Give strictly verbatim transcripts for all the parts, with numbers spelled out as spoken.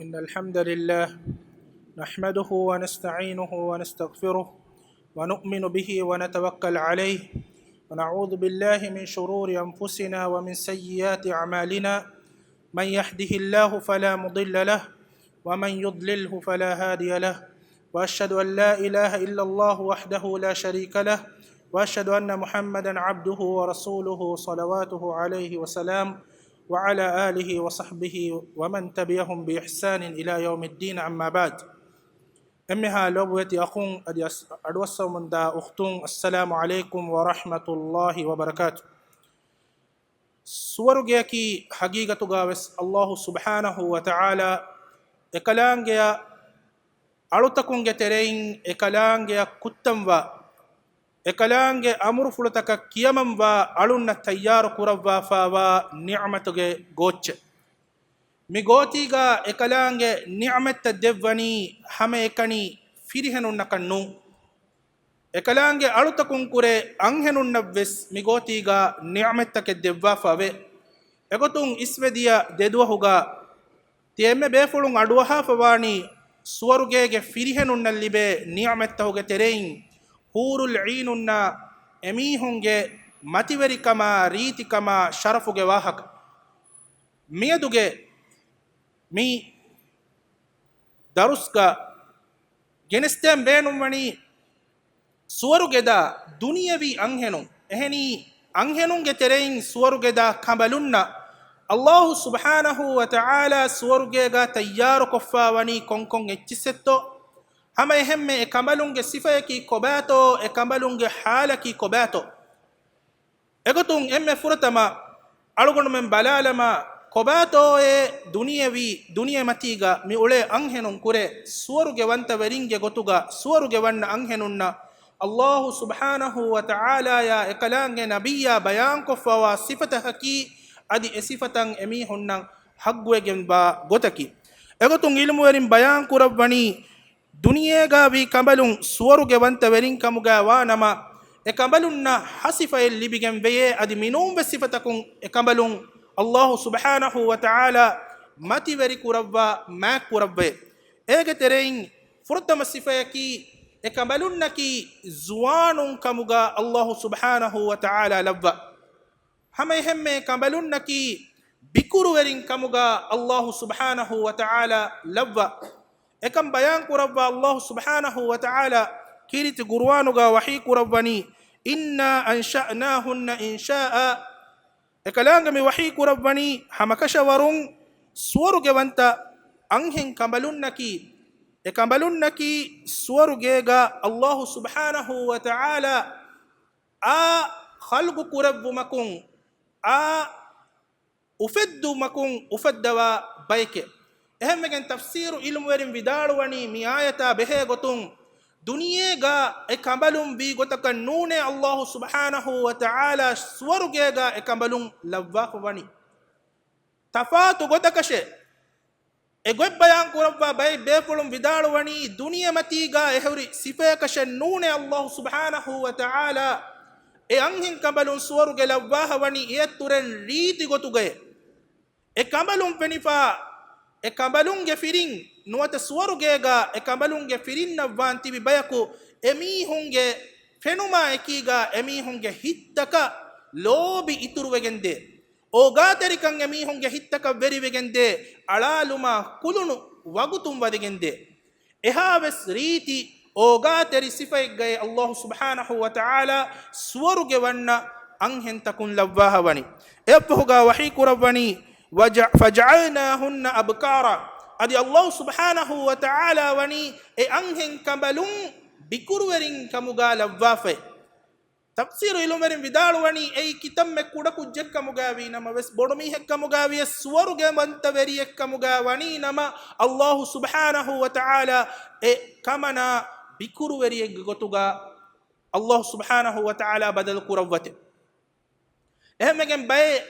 إن الحمد لله نحمده ونستعينه ونستغفره ونؤمن به ونتوكل عليه ونعوذ بالله من شرور أنفسنا ومن سيئات أعمالنا. من يهده الله فلا مضل له ومن يضلله فلا هادي له. وأشهد أن لا إله إلا الله وحده لا شريك له. وأشهد أن محمدا عبده ورسوله صلوات الله عليه وسلامه وعلى آله وصحبه ومن تبعهم بإحسان إلى يوم الدين، أما بعد. އެންމެހާ ލޯބިވެތި އަޚުން އަދި އަސް-، އަޑުއައްސަވަމުންދާ އުޚްތުން، السلام عليكم ورحمة الله وبركاته. ސުވަރުގެއަކީ ޙަޤީޤަތުގަ ވެސް ﷲ ސުބްޙާނަހޫ ވަތަޢާލާ އެކަލާނގެއަށް އަޅުތަކުންގެ ތެރެއިން އެކަލާނގެއަށް ކުއްތަންވާ، އެކަލާނގެ އަމުރުފުޅުތަކަށް ކިޔަމަންވާ އަޅުންނަށް ތައްޔާރު ކުރައްވާފައިވާ ނިޢުމަތުގެ ގޯއްޗެއް. މި ގޯތީގަ އެކަލާނގެ ނިޢުމަތްތައް ދެއްވަނީ ހަމައެކަނި ފިރިހެނުންނަކަށް ނޫން. އެކަލާނގެ އަޅުތަކުން ކުރެ އަންހެނުންނަށް ވެސް މި ގޯތީގަ ނިޢުމަތްތަކެއް ދެއްވާފަ އެވެ. އެގޮތުން އިސްވެދިޔަ ދެ ދުވަހުގަ ތި އެންމެ ބޭފުޅުން އަޑުއަހާފަ ވާނީ ސުވަރުގޭގެ ފިރިހެނުންނަށް ލިބޭ ނިޢުމަތްތަހުގެ ތެރެއިން ޙޫރުލް ޢީނުންނާ އެމީހުންގެ މަތިވެރިކަމާ ރީތިކަމާ ޝަރަފުގެ ވާހަކަ. މިއަދުގެ މި ދަރުސްގަ ގެނެސްދޭން ބޭނުންވަނީ ސުވަރުގެދާ ދުނިޔަވީ އަންހެނުން. އެހެނީ، އަންހެނުންގެ ތެރެއިން ސުވަރުގެދާ ކަނބަލުންނަށް ﷲ ސުބްޙާނަހޫ ވަތަޢާލާ ސުވަރުގޭގަ ތައްޔާރުކޮށްފައިވަނީ ކޮންކޮން އެއްޗިއްސެއްތޯ؟ ހަމައެހެންމެ އެ ކަނބަލުންގެ ސިފަޔަކީ ކޮބާތޯ؟ އެ ކަނބަލުންގެ ޙާލަކީ ކޮބާތޯ؟ އެގޮތުން އެންމެ ފުރަތަމަ އަޅުގަނޑުމެން ބަލާލަމާ، ކޮބާތޯއޭ ދުނިޔެވީ، ދުނިޔެމަތީގަ މި އުޅޭ އަންހެނުން ކުރެ ސުވަރުގެ ވަންތަވެރިންގެ ގޮތުގަ ސުވަރުގެ ވަންނަ އަންހެނުންނަށް ﷲ ސުބްޙާނަހޫ ވަތަޢާލާޔާ އެކަލާނގެ ނަބިއްޔާ ބަޔާންކޮށްފަވާ ސިފަތަކަކީ، އަދި އެ ސިފަތައް އެމީހުންނަށް ޙައްޤުވެގެންވާ ގޮތަކީ. އެގޮތުން ޢިލްމުވެރިން ބަޔާން ކުރައްވަނީ، ދުނިޔޭގަ ވީ ކަނބަލުން ސުވަރުގެ ވަންތަވެރިން ކަމުގަ ވާ ނަމަ، އެ ކަނބަލުންނަށް ހަ ސިފައެއް ލިބިގެން ވެޔޭ، އަދި މިނޫންވެސް ސިފަތަކުން އެ ކަނބަލުން ﷲ ސުބްޙާނަހޫ ވަތަޢާލާ މަތިވެރި ކުރައްވާ މާތް ކުރައްވައޭ. އޭގެ ތެރެއިން ފުރަތަމަ ސިފަޔަކީ، އެ ކަނބަލުންނަކީ ޒުވާނުން ކަމުގަ ﷲ ސުބްޙާނަހޫ ވަތަޢާލާ ލައްވާ. ހަމައެހެންމެ ކަނބަލުންނަކީ ބިކުރުވެރިން ކަމުގަ ﷲ ސުބްޙާނަހޫ ވަތަޢާލާ ލައްވާ. އެކަން ބަޔާން ކުރައްވާ ﷲ ސުބްޙާނަހޫ ވަތަޢާލާ ކީރިތި ޤުރުއާނުގަ ވަޙީ ކުރައްވަނީ، إنا أنشأناهن إنشاء. އެކަލާނގެ މި ވަޙީ ކުރައްވަނީ ހަމަކަށަވަރުން ސުވަރުގެ ވަންތަ އަންހެން ކަނބަލުންނަކީ، އެ ކަނބަލުންނަކީ ސުވަރުގޭގަ ﷲ ސުބްޙާނަހޫ ވަތަޢާލާ އާ ޚަލްޤު ކުރެއްވުމަކުން، އާ އުފެއްދުމަކުން އުފައްދަވާ ބައެކޭ. އެހެންވެގެން ތަފްސީރު ޢިލްމުވެރިން ވިދާޅުވަނީ މި އާޔަތާ ބެހޭ ގޮތުން، ދުނިޔޭގަ އެ ކަނބަލުން ވީ ގޮތަކަށް ނޫނޭ ﷲ ސުބްޙާނަހޫ ވަތަޢާލާ ސުވަރުގޭގަ އެ ކަނބަލުން ލައްވާފަ ވަނީ. ތަފާތު ގޮތަކަށެއް. އެ ގޮތް ބަޔާން ކުރައްވާ ބައެއް ބޭފުޅުން ވިދާޅުވަނީ، ދުނިޔެމަތީގަ އެހުރި ސިފަޔަކަށެއް ނޫނޭ ﷲ ސުބްޙާނަހޫ ވަތަޢާލާ އެ އަންހެން ކަނބަލުން ސުވަރުގެ ލައްވާފަ ވަނީ. އެއަށްތުރެން ރީތި ގޮތުގައި އެ ކަނބަލުން ފެނިފަ، އެ ކަނބަލުންގެ ފިރިން ނުވަތަ ސުވަރުގޭގަ އެ ކަނބަލުންގެ ފިރިންނަށް ވާން ތިބި ބަޔަކު އެމީހުންގެ ފެނުމާ އެކީގަ އެމީހުންގެ ހިތްތަކަށް ލޯބި އިތުރުވެގެންދޭ. އޯގާތެރިކަން އެމީހުންގެ ހިތްތަކަށް ވެރިވެގެންދޭ، އަޅާލުމާ ކުލުނު ވަގުތުން ވަދެގެންދޭ. އެހާވެސް ރީތި އޯގާތެރި ސިފައެއްގައި ﷲ ސުބްޙާނަހޫ ވަތަޢާލާ ސުވަރުގެ ވަންނަ އަންހެންތަކުން ލައްވާފަ ވަނީ. އެއަށްފަހުގަ ވަޙީ ކުރައްވަނީ، وجع-، فجعلناهن أبكارا. އަދި ﷲ ސުބްޙާނަހޫ ވަތަޢާލާ ވަނީ އެ އަންހެން ކަނބަލުން ބިކުރުވެރިން ކަމުގަ ލައްވާފައި. ތަފްސީރު ޢިލްމުވެރިން ވިދާޅުވަނީ، އެއީ ކިތަންމެ ކުޑަކުއްޖެއްކަމުގައިވީ ނަމަވެސް، ބޮޑުމީހެއްކަމުގައިވިޔަސް، ސުވަރުގެ ވަންތަވެރިއެއްކަމުގައި ވަނީ ނަމަ، ﷲ ސުބްޙާނަހޫ ވަތަޢާލާ އެ ކަމަނާ ބިކުރުވެރިއެއްގެ ގޮތުގަ ﷲ ސުބްޙާނަހޫ ވަތަޢާލާ ބަދަލު ކުރައްވަތެ. އެހެންވެގެން ބައެއް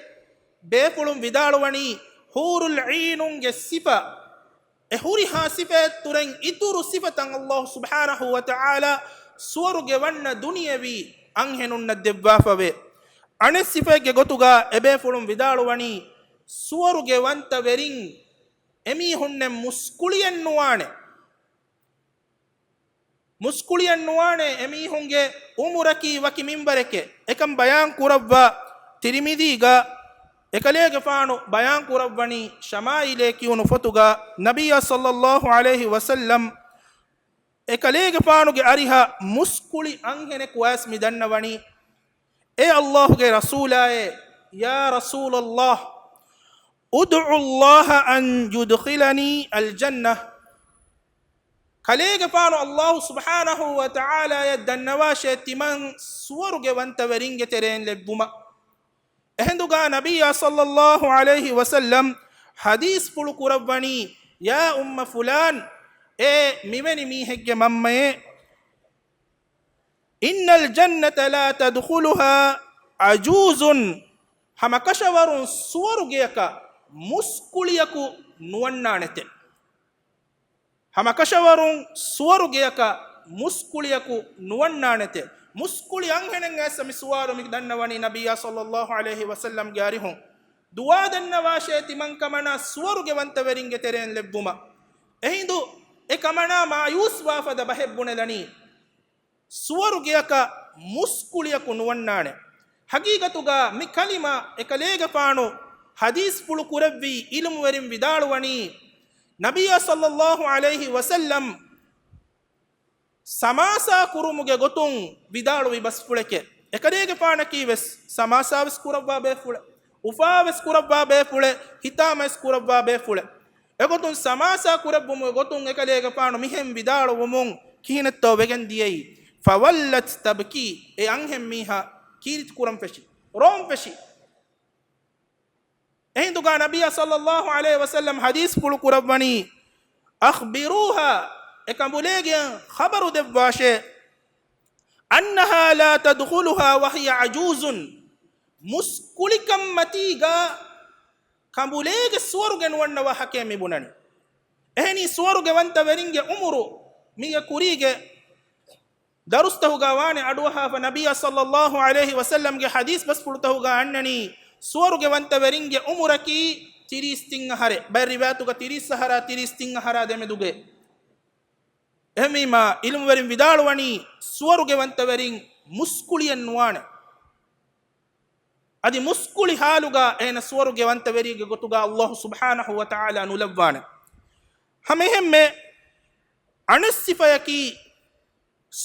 ބޭފުޅުން ވިދާޅުވަނީ، ޙޫރުލް ޢީނުންގެ ސިފަ، އެ ހުރިހާ ސިފައަށް ތުރެން އިތުރު ސިފަތައް ﷲ ސުބްޙާނަހޫ ވަތަޢާލާ ސުވަރުގެ ވަންނަ ދުނިޔެވީ އަންހެނުންނަށް ދެއްވާފަވޭ. އަނެއް ސިފައެއްގެ ގޮތުގަ އެބޭފުޅުން ވިދާޅުވަނީ، ސުވަރުގެ ވަންތަވެރިން އެމީހުންނެއް މުސްކުޅިއެއް ނުވާނެ. މުސްކުޅިއެއް ނުވާނެ އެމީހުންގެ އުމުރަކީ ވަކި މިންވަރެކޭ. އެކަން ބަޔާން ކުރައްވާ ތިރިމިޛީގަ އެކަލޭގެފާނު ބަޔާން ކުރައްވަނީ ޝަމާއިލޭ ކިޔުނު ފޮތުގަ ނަބިއްޔާ ޞައްލައްލާހު ޢަލައިހި ވަސައްލަމް އެކަލޭގެފާނުގެ އަރިހަށް މުސްކުޅި އަންހެނެކު އައިސް މި ދަންނަވަނީ، އޭ ﷲ ގެ ރަސޫލާއޭ، يا رسول الله، ادعوا الله أن يدخلني الجنة. ކަލޭގެފާނު ﷲ ސުބްޙާނަހޫ ވަތަޢާލާއަށް ދަންނަވާށޭ ތިމަން ސުވަރުގެ ވަންތަވެރިންގެ ތެރެއިން ލެއްވުމަށް. އެހިނދުގަ ނަބިއްޔާ ޞައްލައްލާހު ޢަލައިހި ވަސައްލަމް ޙަދީޘްފުޅު ކުރައްވަނީ، يا أم فلان، އޭ މިވެނި މީހެއްގެ މަންމައޭ، إن الجنة لا تدخلها عجوز، ހަމަކަށަވަރުން ސުވަރުގެއަކަށް މުސްކުޅިޔަކު ނުވަންނާނެތެ. ހަމަކަށަވަރުން ސުވަރުގެއަކަށް މުސްކުޅިޔަކު ނުވަންނާނެތެ. މުސްކުޅި އަންހެނެއް އައިސް މި ސުވާލު މި ދަންނަވަނީ ނަބިއްޔާ ޞައްލައްލާހު ޢަލައިހި ވަސައްލަމްގެ އަރިހުން. ދުޢާ ދަންނަވާށޭ ތިމަން ކަމަނާ ސުވަރުގެ ވަންތަވެރިންގެ ތެރެއިން ލެއްވުމަށް. އެހިނދު އެ ކަމަނާ މާޔޫސްވާ ފަދަ ބަހެއް ބުނެލަނީ. ސުވަރުގެއަކަށް މުސްކުޅިޔަކު ނުވަންނާނެ. ޙަޤީޤަތުގަ މި ކަލިމަ އެކަލޭގެފާނު ޙަދީޘްފުޅު ކުރެއްވި ޢިލްމުވެރިން ވިދާޅުވަނީ، ނަބިއްޔާ ޞައްލައްލާހު ޢަލައިހި ވަސައްލަމް ސަމާސާ ކުރުމުގެ ގޮތުން ވިދާޅުވި ބަސްފުޅެކޭ. އެކަލޭގެފާނަކީ ވެސް ސަމާސާ ވެސް ކުރައްވާ ބޭފުޅެއް، އުފާ ވެސް ކުރައްވާ ބޭފުޅެއް، ހިތާމަ ވެސް ކުރައްވާ ބޭފުޅެއް. އެގޮތުން ސަމާސާ ކުރެއްވުމުގެ ގޮތުން އެކަލޭގެފާނު މިހެން ވިދާޅުވުމުން ކިހިނެއްތޯ ވެގެން ދިޔައީ؟ فولت تبكي، އެ އަންހެން މީހާ ކީރިތި ކުރަން ފެށި، ރޯން ފެށި. އެހިނދުގަ ނަބިއްޔާ ޞައްލައްލާހު ޢަލައިހި ވަސައްލަމް ޙަދީޘްފުޅު ކުރައްވަނީ، أخبروها، އެ ކަނބުލޭގެ ޚަބަރު ދެއްވާށޭ، أنها لا تدخلها وهي عجوز، މުސްކުޅިކަން މަތީގަ ކަނބުލޭގެ ސުވަރުގެ ނުވަންނަ ވާހަކައެއް މި ބުނަނީ. އެހެނީ ސުވަރުގެ ވަންތަވެރިންގެ އުމުރު މީގެ ކުރީގެ ދަރުސްތަހުގަ ވާނެ އަޑުއަހާފަ ނަބިއްޔާ ޞައްލައްލާހު ޢަލައިހި ވަސައްލަމްގެ ޙަދީޘް ބަސްފުޅުތަހުގަ އަންނަނީ، ސުވަރުގެ ވަންތަވެރިންގެ އުމުރަކީ ތިރީސް ތިން އަހަރެއް. ބައެއް ރިވާޔަތުގަ ތިރީސް އަހަރާ ތިރީސް ތިން އަހަރާ ދެމެދުގައި. އެހެންވީމާ، ޢިލްމުވެރިން ވިދާޅުވަނީ، ސުވަރުގެ ވަންތަވެރިން މުސްކުޅިއެއް ނުވާނެ. އަދި މުސްކުޅި ޙާލުގަ އޭނަ ސުވަރުގެ ވަންތަވެރިއެއްގެ ގޮތުގަ ﷲ ސުބްޙާނަހޫ ވަތަޢާލާ ނުލައްވާނެ. ހަމައެހެންމެ އަނެއް ސިފަޔަކީ،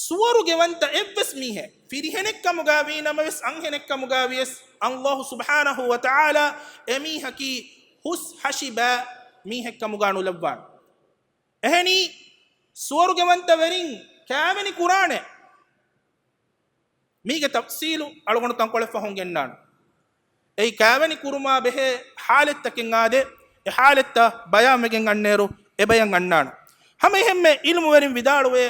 ސުވަރުގެ ވަންތަ އެއްވެސް މީހެއް، ފިރިހެނެއްކަމުގަ ވީ ނަމަވެސް، އަންހެނެއްކަމުގަ ވިޔަސް، ﷲ ސުބްޙާނަހޫ ވަތަޢާލާ އެމީހަކީ ހުސް ހަށިބައި މީހެއްކަމުގަ ނުލައްވާނެ. އެހެނީ، ސުވަރުގެ ވަންތަވެރިން ކާވެނި ކުރާނެ. މީގެ ތަފްސީލު އަޅުގަނޑު ތަންކޮޅެއް ފަހުން ގެންނާނެ. އެއީ ކާވެނި ކުރުމާ ބެހޭ ޙާލަތްތަކެއް އާދެ، އެ ޙާލަތްތައް ބަޔާންވެގެން އަންނައިރު އެބަޔަން އަންނާނެ. ހަމައެހެންމެ ޢިލްމުވެރިން ވިދާޅުވޭ،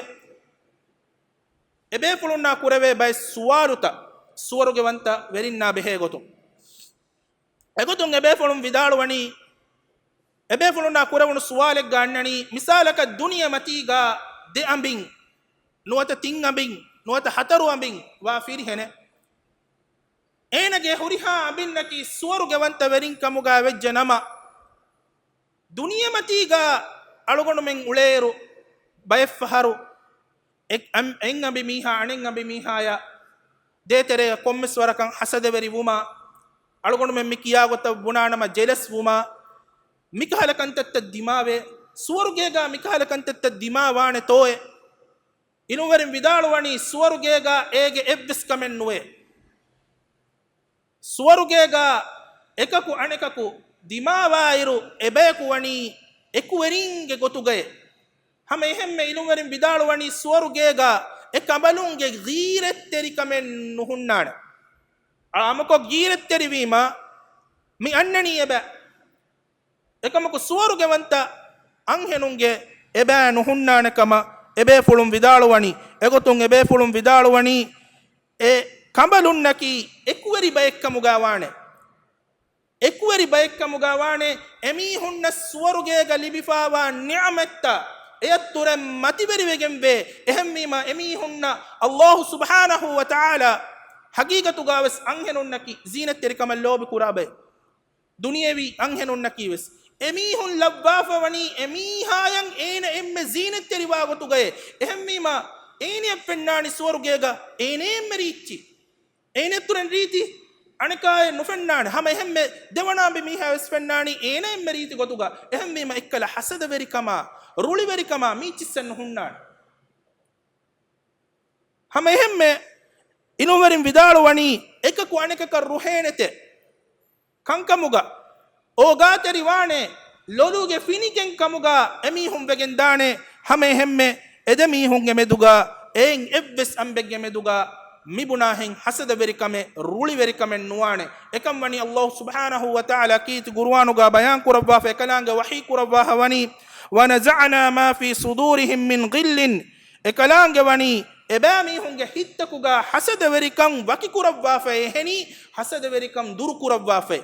އެބޭފުޅުންނާ ކުރެވޭ ބައެއް ސުވާލުތައް ސުވަރުގެ ވަންތަ ވެރިންނާ ބެހޭ ގޮތުން. އެގޮތުން އެބޭފުޅުން ވިދާޅުވަނީ، އެބޭފުޅުންނާ ކުރެވުނު ސުވާލެއްގަ އަންނަނީ، މިސާލަކަށް ދުނިޔެ މަތީގަ ދެ އަނބިން، ނުވަތަ ތިން އަނބިން، ނުވަތަ ހަތަރު އަނބިން ވާ ފިރިހެނެއް، އޭނަގެ ހުރިހާ އަނބިންނަކީ ސުވަރުގެ ވަންތަ ވެރިން ކަމުގަ ވެއްޖެ ނަމަ، ދުނިޔެމަތީގަ އަޅުގަނޑުމެން އުޅޭއިރު، ބައެއްފަހަރު އެ-، އަން-، އެއް އަނބި މީހާ އަނެއް އަނބި މީހާޔަށް ދޭތެރޭގަ ކޮންމެސް ވަރަކަށް ހަސަދަވެރި ވުމާ، އަޅުގަނޑުމެން މި ކިޔާ ގޮތަށް ބުނާނަމަ ޖެލަސް ވުމާ، މިކަހަލަ ކަންތައްތައް ދިމާވޭ. ސުވަރުގޭގަ މިކަހަލަ ކަންތައްތައް ދިމާވާނެތޯއޭ؟ ޢިލްމުވެރިން ވިދާޅުވަނީ، ސުވަރުގޭގަ އޭގެ އެއްވެސް ކަމެއް ނުވޭ. ސުވަރުގޭގަ އެކަކު އަނެކަކު ދިމާވާއިރު، އެބަޔަކު ވަނީ އެކުވެރިންގެ ގޮތުގައޭ. ހަމަ އެހެންމެ ޢިލްމުވެރިން ވިދާޅުވަނީ، ސުވަރުގޭގަ އެ ކަނބަލުންގެ ޣީރަތްތެރިކަމެއް ނުހުންނާނެ. އާއްމުކޮށް ޣީރަތްތެރިވީމަ، މި އަންނަނީ އެބަ. އެކަމަކު ސުވަރުގެ ވަންތަ އަންހެނުންގެ އެބައި ނުހުންނާނެ ކަމަށް އެބޭފުޅުން ވިދާޅުވަނީ. އެގޮތުން އެބޭފުޅުން ވިދާޅުވަނީ، އެ ކަނބަލުންނަކީ އެކުވެރި ބައެއްކަމުގަ ވާނެ. އެކުވެރި ބައެއްކަމުގަ ވާނެ. އެމީހުންނަށް ސުވަރުގޭގަ ލިބިފާވާ ނިޢުމަތްތައް އެއަށްތުރެ މަތިވެރިވެގެންވޭ. އެހެންވީމަ، އެމީހުންނަށް ﷲ ސުބްޙާނަހޫ ވަތަޢާލާ ޙަޤީޤަތުގަވެސް އަންހެނުންނަކީ ޒީނަތްތެރިކަމަށް ލޯބި ކުރާ ބައެއް. ދުނިޔެވީ އަންހެނުންނަކީވެސް އެމީހުން ލައްވާފަ ވަނީ އެމީހާޔަށް އޭނަ އެންމެ ޒީނަތްތެރިވާ ގޮތުގައޭ. އެހެންވީމާ، އޭނަޔަށް ފެންނާނީ ސުވަރުގޭގަ އޭނަ އެންމެ ރީއްޗި. އޭނައަށް ތުރެން ރީތި އަނެކާއެއް ނުފެންނާނެ. ހަމަ އެހެންމެ ދެވަނާ މި މީހާވެސް ފެންނާނީ އޭނަ އެންމެ ރީތި ގޮތުގަ. އެހެންވީމަ އެއްކަލަ ހަސަދަވެރިކަމާ، ރުޅިވެރިކަމާ މީޗިއްސެއް ނުހުންނާނެ. ހަމަ އެހެންމެ އިލްމުވެރިން ވިދާޅުވަނީ އެކަކު އަނެކަކަށް ރުހޭނެތެ ކަންކަމުގަ، އޯގާތެރިވާނެ، ލޮލުގެ ފިނިގެން ކަމުގަ އެމީހުން ވެގެން ދާނެ. ހަމަ އެހެންމެ އެދެމީހުންގެ މެދުގަ، އެއިން އެއްވެސް އަނބެއްގެ މެދުގަ މިބުނާހެން ހަސަދަވެރިކަމެއް، ރުޅިވެރިކަމެއް ނުވާނެ. އެކަން ވަނީ އައްލާހު ސުބްޙާނަހު ވަތަޢާލާ ކީރިތި ޤުރުއާނުގަ ބަޔާން ކުރައްވާފަ، އެކަލާނގެ ވަޙީ ކުރައްވާފަ ވަނީ، وَنَزَعْنَا مَا فِي صُدُورِهِمْ مِنْ غِلٍّ. އެކަލާނގެ ވަނީ އެބައިމީހުންގެ ހިތްތަކުގަ ހަސަދަވެރިކަން ވަކިކުރައްވާފައި، އެހެނީ ހަސަދަވެރިކަން ދުރުކުރައްވާފައި.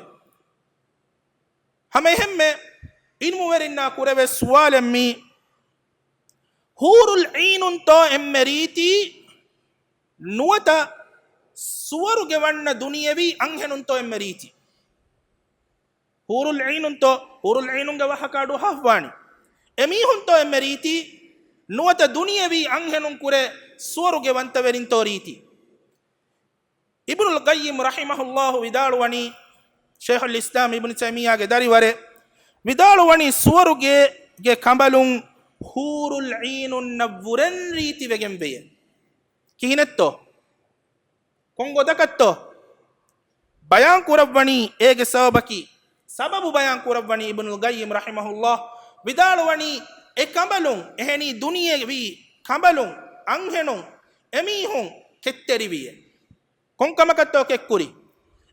ހަމަ އެހެންމެ އިލްމުވެރިންނާ ކުރެވޭ ސުވާލެއް މީ، ހޫރުލް ޢީނުންތޯ އެންމެ ރީތި، ނުވަތަ ސުވަރުގެ ވަންނަ ދުނިޔެވީ އަންހެނުންތޯ އެންމެ ރީތި؟ ހޫރުލް ޢީނުންތޯ، ހޫރުލް ޢީނުންގެ ވާހަކަ އަޑުއަހައްވާނީ. އެމީހުންތޯ އެންމެ ރީތި، ނުވަތަ ދުނިޔެވީ އަންހެނުން ކުރެ ސުވަރުގެ ވަންތަވެރިންތޯ ރީތި؟ އިބްނުލް ޤައްޔިމް ރަޙިމަހުﷲ ވިދާޅުވަނީ، ޝައިޚުލް އިސްލާމް އިބްނު ތައިމިއްޔާގެ ދަރިވަރެއް، ވިދާޅުވަނީ ސުވަރުގޭގެ ކަނބަލުން ހޫރުލް ޢީނުންނަށްވުރެން ރީތިވެގެން ވެޔޭ. ކިހިނެއްތޯ؟ ކޮން ގޮތަކަށްތޯ؟ ބަޔާން ކުރައްވަނީ އޭގެ ސަބަބަކީ، ސަބަބު ބަޔާން ކުރައްވަނީ އިބްނުލް ޤައްޔިމް ރަޙިމަހުﷲ ވިދާޅުވަނީ، އެ ކަނބަލުން، އެހެނީ ދުނިޔެވީ ކަނބަލުން، އަންހެނުން، އެމީހުން ކެތްތެރިވިޔޭ. ކޮންކަމަކަށްތޯ ކެތްކުރީ؟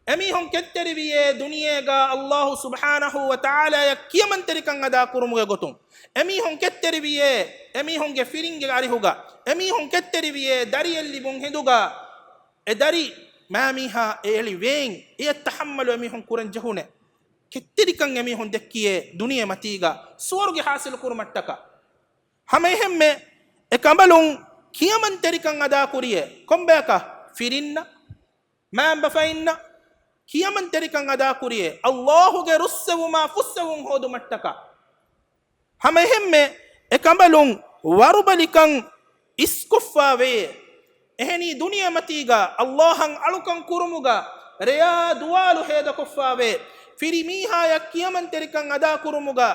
އެމީހުން ކެތްތެރިވިޔޭ ދުނިޔޭގަ އައްލާހު ސުބްޙާނަހު ވަތަޢާލާޔަށް ކިޔަމަންތެރިކަން އަދާކުރުމުގެ ގޮތުން. އެމީހުން ކެތްތެރިވިޔޭ، އެމީހުންގެ ފިރިންގެ އަރިހުގަ. އެމީހުން ކެތްތެރިވިޔޭ ދަރިއެއް ލިބުން ހިނދުގަ. އެ ދަރި މާމީހާ އެ އެޅި ވޭން، އެއަށް ތަޙައްމަލު އެމީހުން ކުރަން ޖެހުނެ. ކެތްތެރިކަން އެމީހުން ދެއްކިޔޭ ދުނިޔެ މަތީގަ ސުވަރުގެ ޙާޞިލު ކުރުމަށްޓަކާ. ހަމަ އެހެންމެ އެ ކަނބަލުން ކިޔަމަންތެރިކަން އަދާކުރިޔޭ ކޮންބަޔަކަށް؟ ފިރިންނަށް، މައިންބަފައިންނަށް ކިޔަމަންތެރިކަން އަދާކުރިޔޭ، އައްލާހުގެ ރުއްސެވުމާ ފުއްސެވުން ހޯދުމަށްޓަކާ. ހަމަ އެހެންމެ އެ ކަނބަލުން ވަރުބަލިކަން އިސްކޮށްފާ ވެޔޭ. އެހެނީ ދުނިޔެމަތީގަ އައްލާހަށް އަޅުކަން ކުރުމުގަ ރެޔާ ދުވާލު ހޭދަކޮށްފާވޭ. ފިރިމީހާޔަށް ކިޔަމަންތެރިކަން އަދާކުރުމުގަ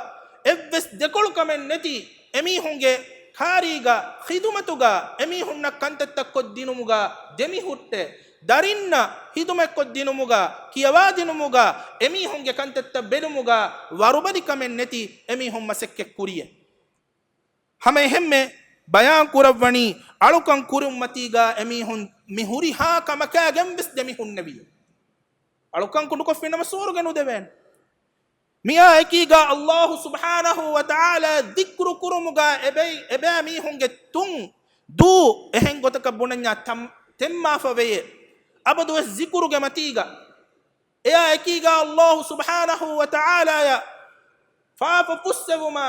އެއްވެސް ދެކޮޅުކަމެއް ނެތި އެމީހުންގެ ކާރީގަ، ޚިދުމަތުގަ އެމީހުންނަށް ކަންތައްތައް ކޮށްދިނުމުގަ ދެމިހުއްޓެ. ދަރިންނަށް ޚިދުމަތްކޮށްދިނުމުގަ، ކިޔަވާދިނުމުގަ، އެމީހުންގެ ކަންތައްތައް ބެލުމުގަ ވަރުބަލިކަމެއް ނެތި އެމީހުން މަސައްކަތްކުރިޔޭ. ހަމަ އެހެންމެ ބަޔާން ކުރައްވަނީ، އަޅުކަން ކުރުންމަތީގަ އެމީހުން މި ހުރިހާ ކަމަކާގެންވެސް ދެމިހުންނެވިޔޭ. އަޅުކަން ކުޑަކޮށްފިނަމަ ސުވަރުގެ ނުދެވޭނެ. މިއާ އެކީގަ އައްލާހު ސުބްޙާނަހު ވަތަޢާލާ ޛިކްރު ކުރުމުގަ އެބައި، އެބައިމީހުންގެ ތުން، ދޫ އެހެން ގޮތަކަށް ބުނަންޏާ ތަން، ތެންމާފަ ވެޔޭ. އަބަދުވެސް ޛިކުރުގެ މަތީގަ. އެއާ އެކީގަ އައްލާހު ސުބްޙާނަހު ވަތަޢާލާޔަށް ފާފަ ފުއްސެވުމާ،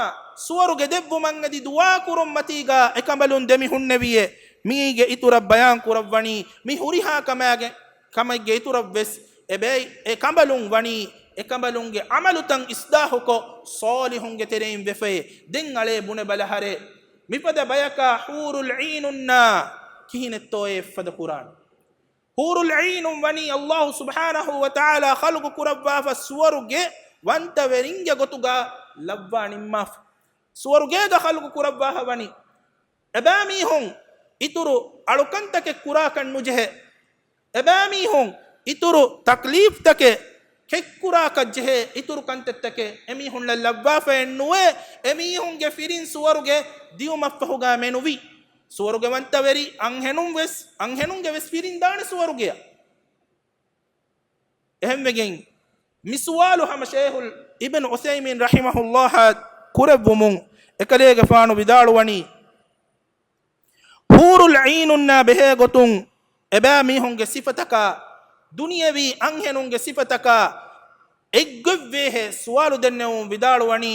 ސުވަރުގެ ދެއްވުމަށް އެދި ދުޢާ ކުރުންމަތީގަ އެކަނބަލުން ދެމިހުންނެވިޔޭ. މީގެ އިތުރަށް ބަޔާން ކުރައްވަނީ، މި ހުރިހާ ކަމާގެ، ކަމެއްގެ އިތުރަށްވެސް އެބައި، އެ ކަނބަލުން ވަނީ، އެ ކަނބަލުންގެ ޢަމަލުތައް އިޞްލާޙުކޮށް، ޞާލިޙުންގެ ތެރެއިން ވެފައޭ. ދެން އަޅޭ ބުނެބަލަހަރޭ، މިފަދަ ބަޔަކާ ޙޫރުލް ޢީނުންނާ ކިހިނެއްތޯއޭ އެއްފަދަ ކުރާނީ؟ ޙޫރުލް ޢީނުން ވަނީ އައްލާހު ސުބްޙާނަހު ވަތަޢާލާ ޚަލްޤު ކުރައްވާފަ ސުވަރުގެ ވަންތަވެރިންގެ ގޮތުގަ ލައްވާ ނިންމާފަ. ސުވަރުގޭގަ ޚަލްޤު ކުރައްވާފަ ވަނީ. އެބައިމީހުން އިތުރު އަޅުކަންތަކެއް ކުރާކަށް ނުޖެހޭ. އެބައިމީހުން އިތުރު ތަކްލީފްތަކެއް ކެއްކުރާކަށް ޖެހޭ، އިތުރު ކަންތައްތަކެއް އެމީހުންނަށް ލައްވާފައެއް ނުވޭ. އެމީހުންގެ ފިރިން ސުވަރުގެ ދިޔުމަށްފަހުގަ މެނުވީ. ސުވަރުގެ ވަންތަވެރި އަންހެނުން ވެސް، އަންހެނުންގެ ވެސް ފިރިން ދާނެ ސުވަރުގެއަށް. އެހެންވެގެން، މި ސުވާލު ހަމަ ޝޭޚުލް އިބްނު ޢުޘައިމީން ރަޙިމަހުﷲ އަށް ކުރެއްވުމުން، އެކަލޭގެފާނު ވިދާޅުވަނީ، ޙޫރުލް ޢީނުންނާ ބެހޭ ގޮތުން އެބައިމީހުންގެ ސިފަތަކާ، ދުނިޔެވީ އަންހެނުންގެ ސިފަތަކާ އެއްގޮތްވޭހޭ ސުވާލު ދެންނެވުމުން ވިދާޅުވަނީ،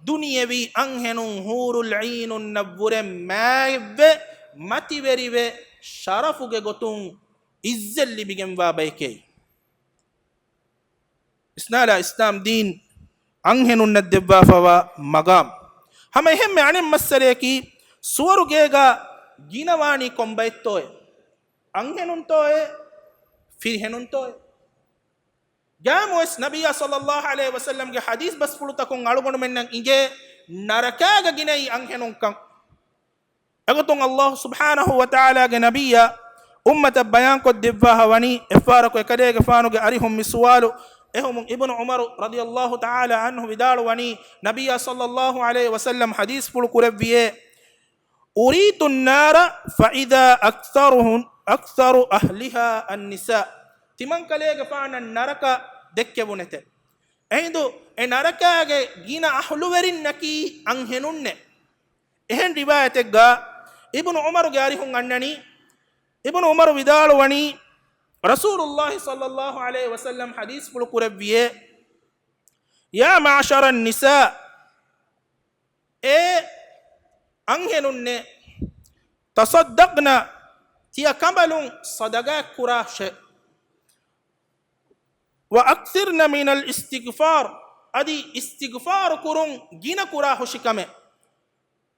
ދުނިޔެވީ އަންހެނުން ޙޫރުލް ޢީނުންނަށްވުރެ މާތްވެ، މަތިވެރިވެ، ޝަރަފުގެ ގޮތުން ޢިއްޒަތް ލިބިގެންވާ ބައެކޭ. ވިސްނާލާ، އިސްލާމް ދީން އަންހެނުންނަށް ދެއްވާފަވާ މަގާމް. ހަމަ އެހެންމެ އަނެއް މައްސަލަޔަކީ، ސުވަރުގޭގަ ގިނަ ވާނީ ކޮން ބައެއްތޯއޭ؟ އަންހެނުންތޯއޭ؟ ފިރިހެނުންތޯއޭ؟ ގާމުވެސް ނަބިއްޔާ ޞައްލައްލާހު ޢަލައިހި ވަސައްލަމްގެ ޙަދީޘް ބަސްފުޅުތަކުން އަޅުގަނޑުމެންނަށް އިނގޭ ނަރަކާގަ ގިނައީ އަންހެނުންކަން. އެގޮތުން ﷲ ސުބްޙާނަހޫ ވަތަޢާލާގެ ނަބިއްޔާ އުއްމަތަށް ބަޔާންކޮށްދެއްވާފަ ވަނީ، އެއްފަހަރަކު އެކަލޭގެފާނުގެ އަރިހުން މި ސުވާލު އެހުމުން އިބްނު ޢުމަރު ރަޟިޔައްލާހު ތަޢާލާ ޢަންހު ވިދާޅުވަނީ، ނަބިއްޔާ ޞައްލައްލާހު ޢަލައިހި ވަސައްލަމް ޙަދީޘްފުޅު ކުރެއްވިއޭ، أريت النار فإذا أكثرهم، أكثر أهلها النساء. ތިމަންކަލޭގެފާނަށް ނަރަކަ ދެއްކެވުނެތެ. އެހިނދު އެ ނަރަކާގެ ގިނަ އަހުލުވެރިންނަކީ އަންހެނުންނޭ. އެހެން ރިވާޔަތެއްގަ އިބްނު ޢުމަރުގެ އަރިހުން އަންނަނީ، އިބްނު ޢުމަރު ވިދާޅުވަނީ، ރަސޫލުﷲ ޞައްލައްލާހު ޢަލައިހި ވަސައްލަމް ޙަދީޘްފުޅު ކުރެއްވިއޭ، يا معشر النساء، އޭ އަންހެނުންނޭ، تصدقن، ތިޔަ ކަނބަލުން ޞަދަޤާތް ކުރާށޭ. وأكثرن من الاستغفار، އަދި އިސްތިޣްފާރު ކުރުން ގިނަ ކުރާހުށިކަމެއް.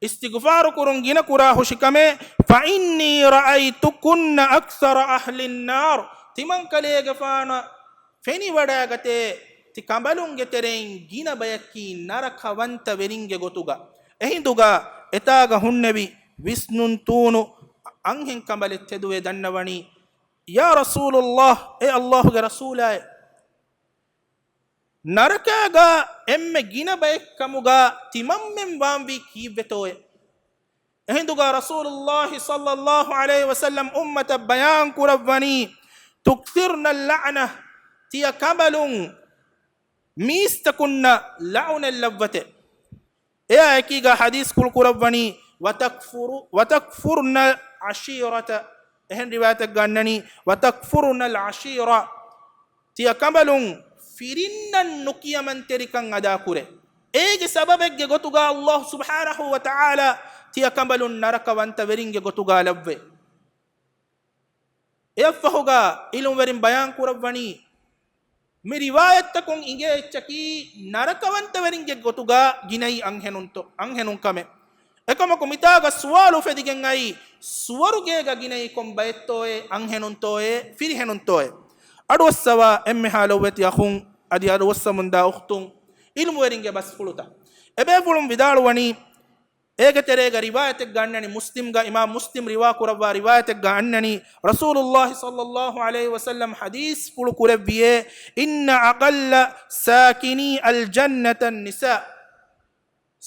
އިސްތިޣްފާރު ކުރުން ގިނަ ކުރާހުށިކަމެއް. فإني رأيتكن أكثر أهل النار، ތިމަންކަލޭގެފާނަށް ފެނިވަޑައިގަތޭ، ތި ކަނބަލުންގެ ތެރެއިން ގިނަ ބަޔަކީ ނަރަކަވަންތަވެރިންގެ ގޮތުގަ. އެހިނދުގަ އެތާގަ ހުންނެވި ވިސްނުން ތޫނު އަންހެން ކަނބަލެއް ތެދުވެ ދަންނަވަނީ، يا رسول الله، އޭ ﷲ ގެ ރަސޫލާއޭ، ނަރަކާގަ އެންމެ ގިނަ ބައެއްކަމުގަ ތިމަންމެން ވާންވީ ކީއްވެތޯއޭ؟ އެހިނދުގަ ރަސޫލުﷲ ޞައްލައްލާހު ޢަލައިހި ވަސައްލަމް އުއްމަތަށް ބަޔާން ކުރައްވަނީ، تكثرن اللعنة، ތިޔަ ކަނބަލުން މީސްތަކުންނަށް ލަޢުނަތް ލައްވަތެ. އެއާ އެކީގަ ޙަދީޘްފުޅު ކުރައްވަނީ، وتكفر، وتكفرن العشيرة، އެހެން ރިވާޔަތެއްގަ އަންނަނީ، وتكفرن العشيرة، ތިޔަ ކަނބަލުން ފިރިންނަށް ނުކިޔަމަންތެރިކަން އަދާކުރޭ. އޭގެ ސަބަބެއްގެ ގޮތުގަ ﷲ ސުބްޙާނަހޫ ވަތަޢާލާ ތިޔަ ކަނބަލުން ނަރަކަވަންތަވެރިންގެ ގޮތުގަ ލައްވޭ. އެއަށްފަހުގަ ޢިލްމުވެރިން ބަޔާން ކުރައްވަނީ، މި ރިވާޔަތްތަކުން އިނގޭ އެއްޗަކީ ނަރަކަވަންތަވެރިންގެ ގޮތުގަ ގިނައީ އަންހެނުންތޯ، އަންހެނުން ކަމެއް. އެކަމަކު މިތާގަ ސުވާލު އުފެދިގެން އައީ، ސުވަރުގޭގަ ގިނައީ ކޮން ބައެއްތޯއޭ؟ އަންހެނުންތޯއޭ؟ ފިރިހެނުންތޯއޭ؟ އަޑުއައްސަވާ އެންމެހާ ލޮބުވެތި އަޚުން އަދި އަޑުއައްސަމުންދާ އުޚްތުން، ޢިލްމުވެރިންގެ ބަސްފުޅުތައް. އެބޭފުޅުން ވިދާޅުވަނީ، އޭގެ ތެރޭގަ ރިވާޔަތެއްގަ އަންނަނީ، މުސްލިމްގަ އިމާމް މުސްލިމް ރިވާ ކުރައްވާ ރިވާޔަތެއްގަ އަންނަނީ، ރަސޫލުﷲ ޞައްލައްލާހު ޢަލައިހި ވަސައްލަމް ޙަދީޘްފުޅު ކުރެއްވިއޭ، إن أقل ساكني الجنة النساء.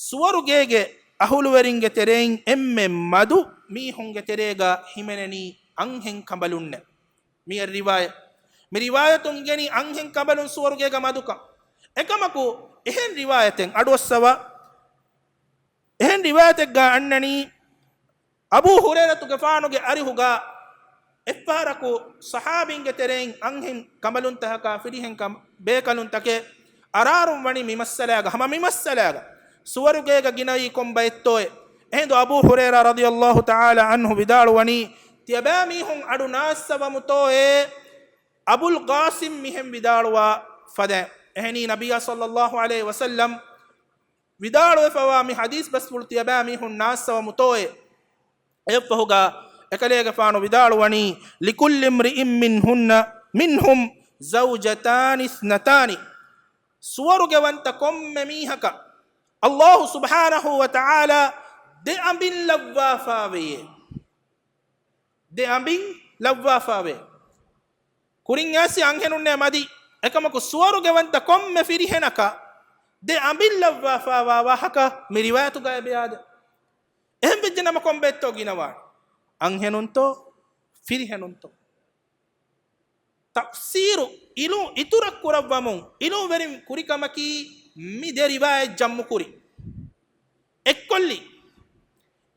ސުވަރުގޭގެ އަހުލުވެރިންގެ ތެރެއިން އެންމެ މަދު މީހުންގެ ތެރޭގަ ހިމެނެނީ އަންހެން ކަނބަލުންނޭ. މިއަށް ރިވާޔަތް، މި ރިވާޔަތުން އިނގެނީ އަންހެން ކަނބަލުން ސުވަރުގޭގަ މަދުކަން. އެކަމަކު އެހެން ރިވާޔަތެއް އަޑުއައްސަވާ، އެހެން ރިވާޔަތެއްގަ އަންނަނީ، އަބޫ ހުރައިރަތުގެފާނުގެ އަރިހުގަ އެއްފަހަރަކު ޞަޙާބީންގެ ތެރެއިން އަންހެން ކަނބަލުންތަކާ ފިރިހެން ކަން-، ބޭކަލުންތަކެއް އަރާރުން ވަނީ މި މައްސަލާގަ، ހަމަ މި މައްސަލާގަ، ސުވަރުގޭގަ ގިނައީ ކޮން ބައެއްތޯއޭ؟ އެހިނދު އަބޫ ހުރައިރާ ރަޟިޔައްލާހު ތަޢާލާ ޢަންހު ވިދާޅުވަނީ، ތިޔަބައިމީހުން އަޑު ނާއްސަވަމުތޯއޭ އަބުލް ޤާސިމް މިހެން ވިދާޅުވާ ފަދައިން. އެހެނީ ނަބިއްޔާ ޞައްލައްލާހު ޢަލައިހި ވަސައްލަމް ވިދާޅުވެފަވާ މި ޙަދީޘް ބަސްފުޅު ތިޔަބައިމީހުން ނާއްސަވަމުތޯއޭ؟ އެއަށްފަހުގަ އެކަލޭގެފާނު ވިދާޅުވަނީ، لكل امرئ منهن، منهم زوجتان اثنتان. ސުވަރުގެވަންތަ ކޮންމެ މީހަކަށް ﷲ ސުބްޙާނަހޫ ވަތަޢާލާ ދެ އަނބިން ލައްވާފާވެޔޭ. ދެ އަނބިން ލައްވާފާވޭ. ކުރިން އައިސް އަންހެނުންނޭ މަދީ. އެކަމަކު ސުވަރުގެވަންތަ ކޮންމެ ފިރިހެނަކަށް ދެ އަނބިން ލައްވާފާވާ ވާހަކަ މި ރިވާޔަތުގައި ބެޔާދެ. އެހެން ވެއްޖެނަމަ ކޮންބައެއްތޯ ގިނަވާނެ؟ އަންހެނުންތޯ؟ ފިރިހެނުންތޯ؟ ތަފްސީރު އިލު-، އިތުރަށް ކުރައްވަމުން، އިލުވެރިން ކުރިކަމަކީ މި ދެ ރިވާޔަތް ޖައްމުކުރި. އެއްކޮށްލި.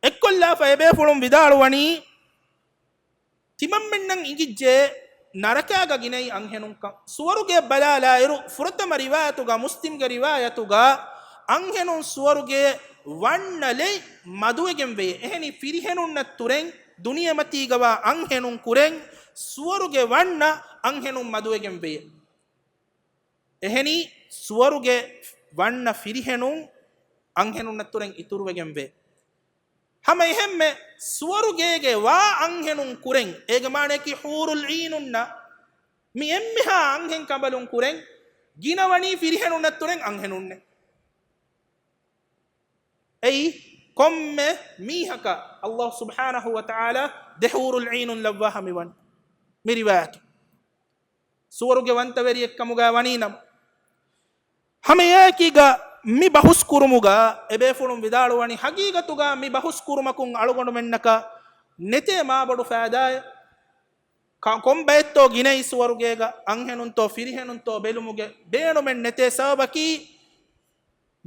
އެއްކޮށްލާފަ އެބޭފުޅުން ވިދާޅުވަނީ، ތިމަންމެންނަށް އިނގިއްޖެ ނަރަކާގަ ގިނައީ އަންހެނުންކަން. ސުވަރުގެ ބަލާލާއިރު، ފުރަތަމަ ރިވާޔަތުގަ، މުސްލިމްގެ ރިވާޔަތުގަ، އަންހެނުން ސުވަރުގެ ވަންނަ ލެއް މަދުވެގެން ވެޔޭ. އެހެނީ ފިރިހެނުންނަށް ތުރެން، ދުނިޔެމަތީގަވާ އަންހެނުން ކުރެން، ސުވަރުގެ ވަންނަ އަންހެނުން މަދުވެގެން ވެޔޭ. އެހެނީ، ސުވަރުގެ ވަންނަ ފިރިހެނުން އަންހެނުންނަށްތުރެން އިތުރުވެގެންވޭ. ހަމަ އެހެންމެ ސުވަރުގޭގެ ވާ އަންހެނުން ކުރެން، އޭގެ މާނައަކީ ޙޫރުލް ޢީނުންނަށް މި އެންމެހާ އަންހެން ކަނބަލުން ކުރެން، ގިނަވަނީ ފިރިހެނުންނަށްތުރެން އަންހެނުންނޭ. އެއީ ކޮންމެ މީހަކަށް ﷲ ސުބްޙާނަހޫ ވަތަޢާލާ ދެ ޙޫރުލް ޢީނުން ލައްވާ ހަމަވަނީ. މި ރިވާޔަތު ސުވަރުގެ ވަންތަވެރިއެއްކަމުގަ ވަނީނަމަ، ހަމައެއާއެކީގަ މި ބަހުސް ކުރުމުގަ އެބޭފުޅުން ވިދާޅުވަނީ، ހަގީގަތުގަ މި ބަހުސް ކުރުމަކުން އަޅުގަނޑުމެންނަކަށް ނެތޭ މާބޮޑު ފައިދާއެއް. ކަ-، ކޮން ބައެއްތޯ ގިނައީ ސުވަރުގޭގަ އަންހެނުންތޯ ފިރިހެނުންތޯ ބެލުމުގެ ބޭނުމެއް ނެތޭ. ސަބަބަކީ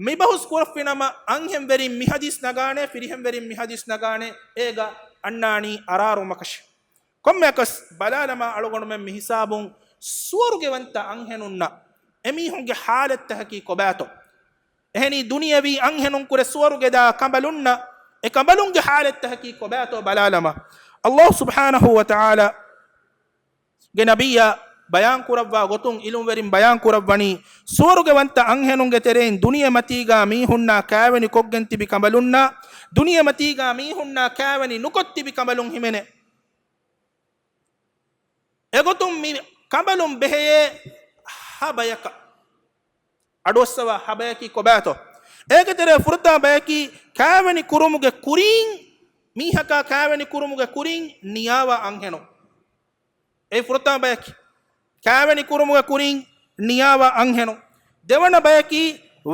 މި ބަހުސް ކުރައްވިނަމަ އަންހެންވެރިން މި ޙަދީޘް ނަގާނެ، ފިރިހެންވެރިން މި ޙަދީޘް ނަގާނެ، އޭގަ އަންނާނީ އަރާރުމަކަށެއް. ކޮންމެއަކަސް ބަލާލަމާ އަޅުގަނޑުމެން މި ހިސާބުން ސުވަރުގެވަންތަ އަންހެނުންނަށް އެމީހުންގެ ޙާލަތްތަކަކީ ކޮބާތޯ؟ އެހެނީ ދުނިޔެވީ އަންހެނުންކުރެ ސުވަރުގެދާ ކަނބަލުންނަށް އެ ކަނބަލުންގެ ޙާލަތްތަކަކީ ކޮބާތޯ ބަލާލަމާ، ﷲ ސުބްޙާނަހޫ ވަތަޢާލާ ގެ ނަބިއްޔާ ބަޔާން ކުރައްވާ ގޮތުން ޢިލްމުވެރިން ބަޔާން ކުރައްވަނީ، ސުވަރުގެ ވަންތަ އަންހެނުންގެ ތެރެއިން ދުނިޔެމަތީގާ މީހުންނާ ކާވެނި ކޮށްގެން ތިބި ކަނބަލުންނާ، ދުނިޔެމަތީގާ މީހުންނާ ކާވެނި ނުކޮށް ތިބި ކަނބަލުން ހިމެނޭ. އެގޮތުން މި ކަނބަލުން ބެހެޔޭ ހަ ބަޔަކަށް. އަޑުއައްސަވާ ހަ ބަޔަކީ ކޮބާތޯ؟ އޭގެ ތެރޭ ފުރަތަމަ ބަޔަކީ ކާވެނި ކުރުމުގެ ކުރީން، މީހަކާ ކާވެނި ކުރުމުގެ ކުރީން ނިޔާވާ އަންހެނުން. އެ ފުރަތަމަ ބަޔަކީ ކާވެނި ކުރުމުގެ ކުރީން ނިޔާވާ އަންހެނުން. ދެވަނަ ބަޔަކީ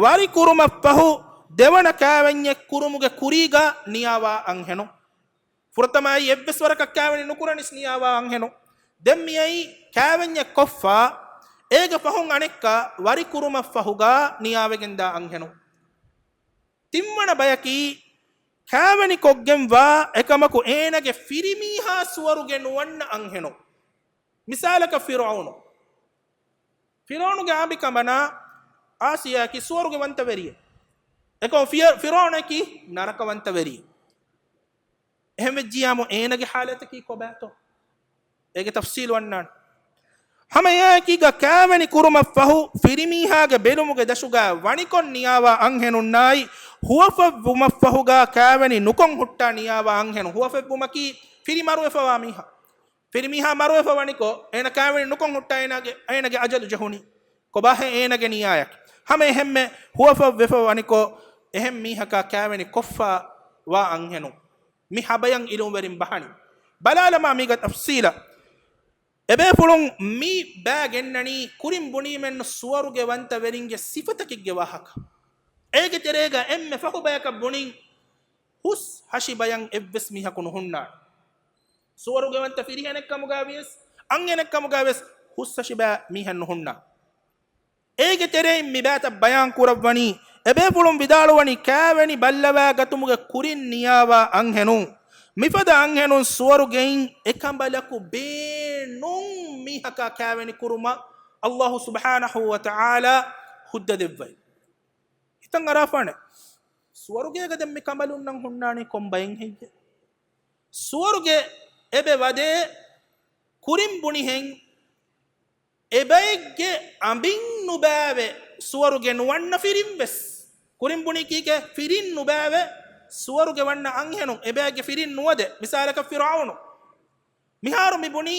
ވަރި ކުރުމަށްފަހު ދެވަނަ ކާވެންޏެއް ކުރުމުގެ ކުރީގަ ނިޔާވާ އަންހެނުން. ފުރަތަމައީ އެއްވެސް ވަރަކަށް ކާވެނި ނުކުރަނީސް ނިޔާވާ އަންހެނުން. ދެން މިއައީ ކާވެންޏެއް ކޮށްފަ، އޭގެ ފަހުން އަނެއްކާ ވަރި ކުރުމަށްފަހުގަ ނިޔާވެގެންދާ އަންހެނުން. ތިންވަނަ ބަޔަކީ ކާވެނި ކޮށްގެންވާ އެކަމަކު އޭނަގެ ފިރިމީހާ ސުވަރުގެ ނުވަންނަ އަންހެނުން. މިސާލަކަށް ފިރުޢައުނު. ފިރުޢައުނުގެ އަނބިކަނބަނާ އާސިޔާއަކީ ސުވަރުގެ ވަންތަވެރިއެއް. އެކަމަކު ފިރު-، ފިރުޢައުނަކީ ނަރަކަ ވަންތަވެރިއެއް. އެހެންވެއްޖިޔާމު އޭނަގެ ޙާލަތަކީ ކޮބާތޯ؟ އޭގެ ތަފްޞީލު އަންނާނެ. ހަމައެއާއެކީގަ ކާވެނި ކުރުމަށްފަހު ފިރިމީހާގެ ބެލުމުގެ ދަށުގަ ވަނިކޮށް ނިޔާވާ އަންހެނުންނާއި، ހުވަފަތްވުމަށްފަހުގަ ކާވެނި ނުކޮށް ހުއްޓާ ނިޔާވާ އަންހެނުން. ހުވަފަތްވުމަކީ ފިރި މަރުވެފަވާ މީހާ. ފިރިމީހާ މަރުވެފަ ވަނިކޮށް، އޭނަ ކާވެނި ނުކޮށް ހުއްޓާ އޭނާގެ، އޭނަގެ އަޖަލު ޖެހުނީ. ކޮބާހޭ އޭނަގެ ނިޔާޔަކީ؟ ހަމަ އެހެންމެ ހުވަފަތްވެފަ ވަނިކޮށް، އެހެން މީހަކާ ކާވެނި ކޮށްފަ ވާ އަންހެނުން. މި ހަ ބަޔަށް ޢިލްމުވެރިން ބަހަނީ. ބަލާލަމާ މީގަ ތަފްޞީލަށް. އެބޭފުޅުން މި ބައި ގެންނަނީ ކުރިން ބުނީމެއްނު ސުވަރުގެ ވަންތަވެރިންގެ ސިފަތަކެއްގެ ވާހަކަ. އޭގެ ތެރޭގަ އެންމެ ފަހު ބަޔަކަށް ބުނިން ހުސް ހަށި ބަޔަށް އެއްވެސް މީހަކު ނުހުންނާނެ. ސުވަރުގެ ވަންތަ ފިރިހެނެއްކަމުގަ ވިޔަސް، އަންހެނެއްކަމުގަ ވިޔަސް ހުސް ހަށި ބައި މީހެއް ނުހުންނާނެ. އޭގެ ތެރެއިން މި ބައިތައް ބަޔާން ކުރައްވަނީ، އެބޭފުޅުން ވިދާޅުވަނީ ކާވެނި ބައްލަވާގަތުމުގެ ކުރިން ނިޔާވާ އަންހެނުން، މިފަދަ އަންހެނުން ސުވަރުގެއިން އެކަނބަލަކު ބޭނުން މީހަކާ ކާވެނި ކުރުމަށް ﷲ ސުބްޙާނަހޫ ވަތަޢާލާ ހުއްދަ ދެއްވައި. ހިތަށް އަރާފާނެ، ސުވަރުގޭގަ ދެން މި ކަނބަލުންނަށް ހުންނާނީ ކޮން ބައެއް ހެއްޔޭ؟ ސުވަރުގެ އެބަ ވަދޭ ކުރިން ބުނިހެން، އެބައެއްގެ އަނބިން ނުބައިވެ ސުވަރުގެ ނުވަންނަ ފިރިން ވެސް. ކުރިން ބުނީ ކީކޭ؟ ފިރިން ނުބައިވެ ސުވަރުގެ ވަންނަ އަންހެނުން އެބައެއްގެ ފިރިން ނުވަދެ. މިސާލަކަށް ފިރުޢައުނު. މިހާރު މި ބުނީ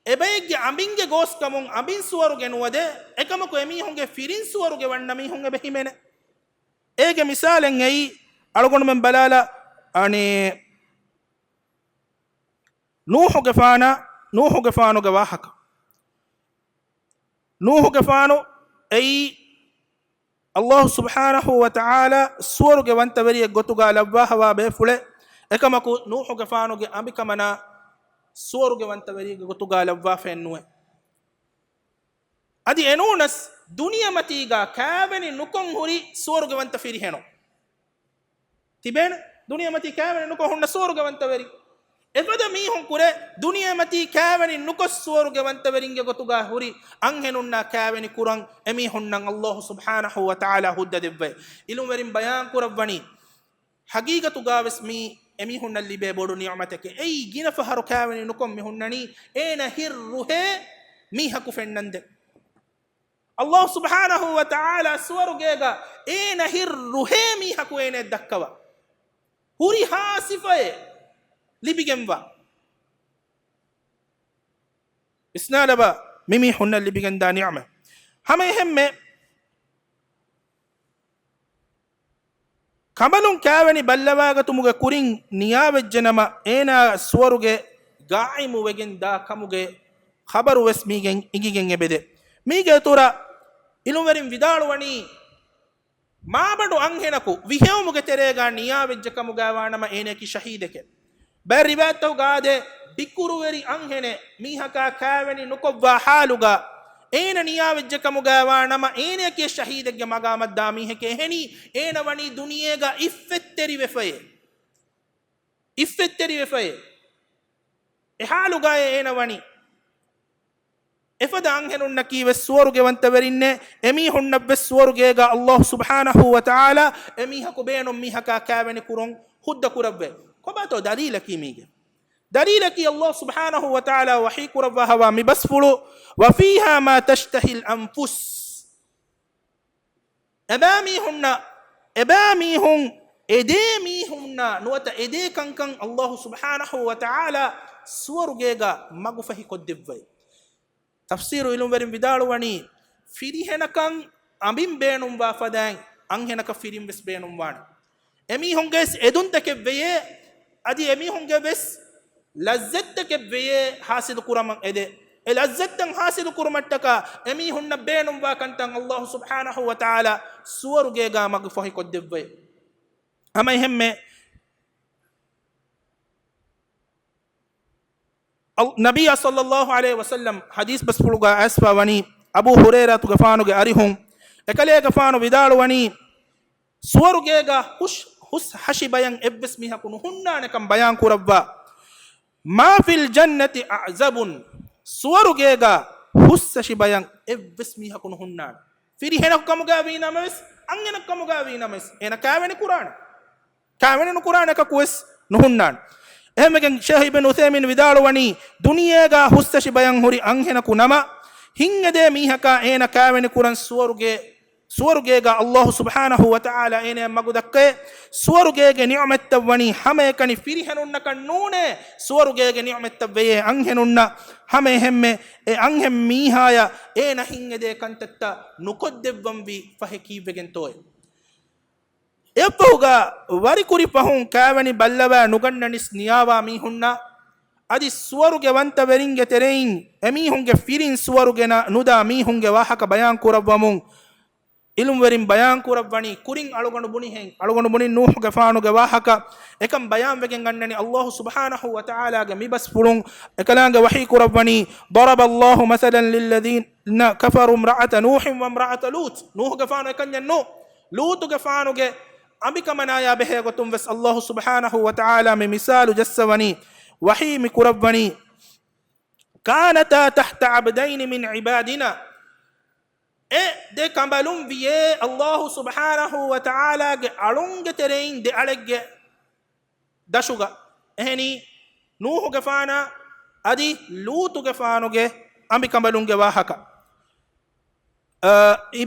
އެބައެއްގެ އަނބިންގެ ގޯސްކަމުން އަނބިން ސުވަރުގެ ނުވަދެ، އެކަމަކު އެމީހުންގެ ފިރިން ސުވަރުގެ ވަންނަ މީހުން އެބަ ހިމެނޭ. އޭގެ މިސާލެއް އެއީ، އަޅުގަނޑުމެން ބަލާލަ، އަނެއް، ނޫޙުގެފާނަ، ނޫޙުގެފާނުގެ ވާހަކަ. ނޫޙުގެފާނު އެއީ ﷲ ސުބްޙާނަހޫ ވަތަޢާލާ ސުވަރުގެ ވަންތަވެރިއެއް ގޮތުގަ ލައްވާފަވާ ބޭފުޅެއް. އެކަމަކު ނޫޙުގެފާނުގެ އަނބިކަމަނާ ސުވަރުގެ ވަންތަވެރިއެއްގެ ގޮތުގަ ލައްވާފައެއް ނުވޭ. އަދި އެނޫނަސް ދުނިޔެމަތީގަ ކާވެނި ނުކޮށް ހުރި ސުވަރުގެ ވަންތަ ފިރިހެނުން ތިބޭނެ. ދުނިޔެމަތީ ކާވެނި ނުކޮށް ހުންނަ ސުވަރުގެ ވަންތަވެރި. އެފަދަ މީހުން ކުރެ ދުނިޔެމަތީ ކާވެނި ނުކޮށް ސުވަރުގެ ވަންތަވެރިންގެ ގޮތުގަ ހުރި އަންހެނުންނާ ކާވެނި ކުރަން އެމީހުންނަށް ﷲ ސުބްޙާނަހޫ ވަތަޢާލާ ހުއްދަ ދެއްވައި. ޢިލްމުވެރިން ބަޔާން ކުރައްވަނީ، ޙަޤީޤަތުގަވެސް މީ އެމީހުންނަށް ލިބޭ ބޮޑު ނިޢުމަތެކޭ. އެއީ ގިނަ ފަހަރު ކާވެނި ނުކޮށް މި ހުންނަނީ އޭނަ ހިއްރުހޭ މީހަކު ފެންނަންދެން. ﷲ ސުބްޙާނަހޫ ވަތަޢާލާ ސުވަރުގޭގަ އޭނަ ހިތް ރުހޭ މީހަކު އޭނައަށް ދައްކަވާ ހުރިހާ ސިފައެއް ލިބިގެންވާ. ވިސްނާލަބަ، މި މީހުންނަށް ލިބިގެންދާ ނިޢުމަތް. ހަމައެހެންމެ ކަނބަލުން ކާވެނި ބައްލަވާގަތުމުގެ ކުރިން ނިޔާވެއްޖެނަމަ، އޭނާ ސުވަރުގެ ގާއިމުވެގެން ދާ ކަމުގެ ޚަބަރު ވެސް މީގެން އިނގިގެން އެބަދޭ. މީގެ އިތުރަށް އިލްމުވެރިން ވިދާޅުވަނީ، މާބަނޑު އަންހެނަކު ވިހެއުމުގެ ތެރޭގަ ނިޔާވެއްޖެ ކަމުގައިވާނަމަ އޭނައަކީ ޝަހީދެކޭ. ބައެއް ރިވާޔަތްތަކުގަ އާދޭ، ބިކުރުވެރި އަންހެނެއް މީހަކާ ކާވެނި ނުކޮށްވާ ޙާލުގަ އޭނަ ނިޔާވެއްޖެ ކަމުގައިވާނަމަ އޭނައަކީ ޝަހީދެއްގެ މަގާމަށް ދާ މީހެކޭ. އެހެނީ އޭނަ ވަނީ ދުނިޔޭގަ އިއްފަތްތެރިވެފައޭ. އިއްފަތްތެރިވެފައޭ. އެ ޙާލުގައޭ އޭނަ ވަނީ. އެފަދަ އަންހެނުންނަކީ ވެސް ސުވަރުގެވަންތަވެރިންނޭ. އެމީހުންނަށް ވެސް ސުވަރުގޭގަ ﷲ ސުބްޙާނަހޫ ވަތަޢާލާ އެމީހަކު ބޭނުން މީހަކާ ކާވެނި ކުރުން ހުއްދަ ކުރައްވައޭ. ކޮބާތޯ ދަލީލަކީ މީގެ؟ ދަލީލަކީ ﷲ ސުބްޙާނަހޫ ވަތަޢާލާ ވަޙީ ކުރައްވާ ހަވާ މި ބަސްފުޅު، "وفيها ما تشتهي الأنفس." އެބައިމީހުންނަށް، އެބައިމީހުން އެދޭ މީހުންނަށް ނުވަތަ އެދޭ ކަންކަން ﷲ ސުބްޙާނަހޫ ވަތަޢާލާ ސުވަރުގޭގަ މަގުފަހިކޮށްދެއްވައި. ތަފްސީރު އިލްމުވެރިން ވިދާޅުވަނީ، ފިރިހެނަކަށް އަނބިން ބޭނުންވާ ފަދައިން އަންހެނަކަށް ފިރިން ވެސް ބޭނުންވާނެ. އެމީހުންގެ ވެސް އެދުންތަކެއް ވެޔޭ، އަދި އެމީހުންގެ ވެސް ލައްޒަތްތަކެއް ވެޔޭ ޙާޞިލު ކުރަމަށް އެދޭ. އެ ލައްޒަތްތައް ޙާޞިލު ކުރުމަށްޓަކާ އެމީހުންނަށް ބޭނުންވާ ކަންތައް ﷲ ސުބްޙާނަހޫ ވަތަޢާލާ ސުވަރުގޭގަ މަގުފަހިކޮށްދެއްވައި. ހަމައެހެންމެ އަލް-، ނަބިއްޔާ ޞައްލައްލާހު ޢަލައިހި ވަސައްލަމް ޙަދީޘް ބަސްފުޅުގަ އައިސްފަ ވަނީ، އަބޫ ހުރައިރާތުގެފާނުގެ އަރިހުން، އެކަލޭގެފާނު ވިދާޅުވަނީ، ސުވަރުގޭގަ ހުސް-، ހުސް ހަށި ބަޔަށް އެއްވެސް މީހަކު ނުހުންނާނެކަން ބަޔާން ކުރައްވާ، "ما في الجنة أعزب." ސުވަރުގޭގަ ހުސް ހަށި ބަޔަށް އެއްވެސް މީހަކު ނުހުންނާނެ. ފިރިހެނަކު ކަމުގައި ވީ ނަމަވެސް، އަންހެނަކު ކަމުގައި ވީ ނަމަވެސް، އޭނަ ކާވެނި ކުރާނެ. ކާވެނި ނުކުރާނެ އެކަކު ވެސް ނުހުންނާނެ. އެހެންވެގެން ޝޭޚް އިބްނު ޢުޘައިމީން ވިދާޅުވަނީ، ދުނިޔޭގަ ހުސް ހަށި ބަޔަށް ހުރި އަންހެނަކު ނަމަ، ހިތްއެދޭ މީހަކާ އޭނަ ކާވެނި ކުރަން ސުވަރުގޭ، ސުވަރުގޭގަ ﷲ ސުބްޙާނަހޫ ވަތަޢާލާ އޭނަޔަށް މަގު ދައްކައޭ. ސުވަރުގޭގެ ނިޢުމަތްތައް ވަނީ ހަމައެކަނި ފިރިހެނުންނަކަށް ނޫނޭ، ސުވަރުގޭގެ ނިޢުމަތްތައް ވެޔޭ އަންހެނުންނަށް. ހަމައެހެންމެ އެ އަންހެން މީހާޔަށް އޭނަ ހިތްއެދޭ ކަންތައްތައް ނުކޮށްދެއްވަންވީ ފަހެ ކީއްވެގެންތޯއޭ؟ އެއަށްފަހުގަ ވަރިކުރި ފަހުން ކާވެނި ބައްލަވާ ނުގަންނަނިސް ނިޔާވާ މީހުންނަށް، އަދި ސުވަރުގެ ވަންތަވެރިންގެ ތެރެއިން އެމީހުންގެ ފިރިން ސުވަރުގެ ނަ-، ނުދާ މީހުންގެ ވާހަކަ ބަޔާން ކުރައްވަމުން، އިލްމުވެރިން ބަޔާން ކުރައްވަނީ، ކުރިން އަޅުގަނޑު ބުނިހެން، އަޅުގަނޑު ބުނިން ނޫޙުގެފާނުގެ ވާހަކަ އެކަން ބަޔާންވެގެން އަންނަނީ ﷲ ސުބްޙާނަހޫ ވަތަޢާލާގެ މި ބަސްފުޅުން. އެކަލާނގެ ވަޙީ ކުރައްވަނީ، "ضرب الله مثلا للذين كفروا امرأة نوح وامرأة لوط." ނޫޙުގެފާނު އެކަންޏެއް ނޫ، ލޫޠުގެފާނުގެ އަނބިކަމަނާޔާ ބެހޭ ގޮތުން ވެސް ﷲ ސުބްޙާނަހޫ ވަތަޢާލާ މި މިސާލު ޖައްސަވަނީ، ވަޙީ މި ކުރައްވަނީ، "كانتا تحت عبدين من عبادنا." އެ ދެ ކަނބަލުން ވިޔޭ ﷲ ސުބްޙާނަހޫ ވަތަޢާލާގެ އަޅުންގެ ތެރެއިން ދެ އަޅެއްގެ ދަށުގަ. އެހެނީ، ނޫޙުގެފާނާ އަދި ލޫޠުގެފާނުގެ އަނބިކަނބަލުންގެ ވާހަކަ. އަ،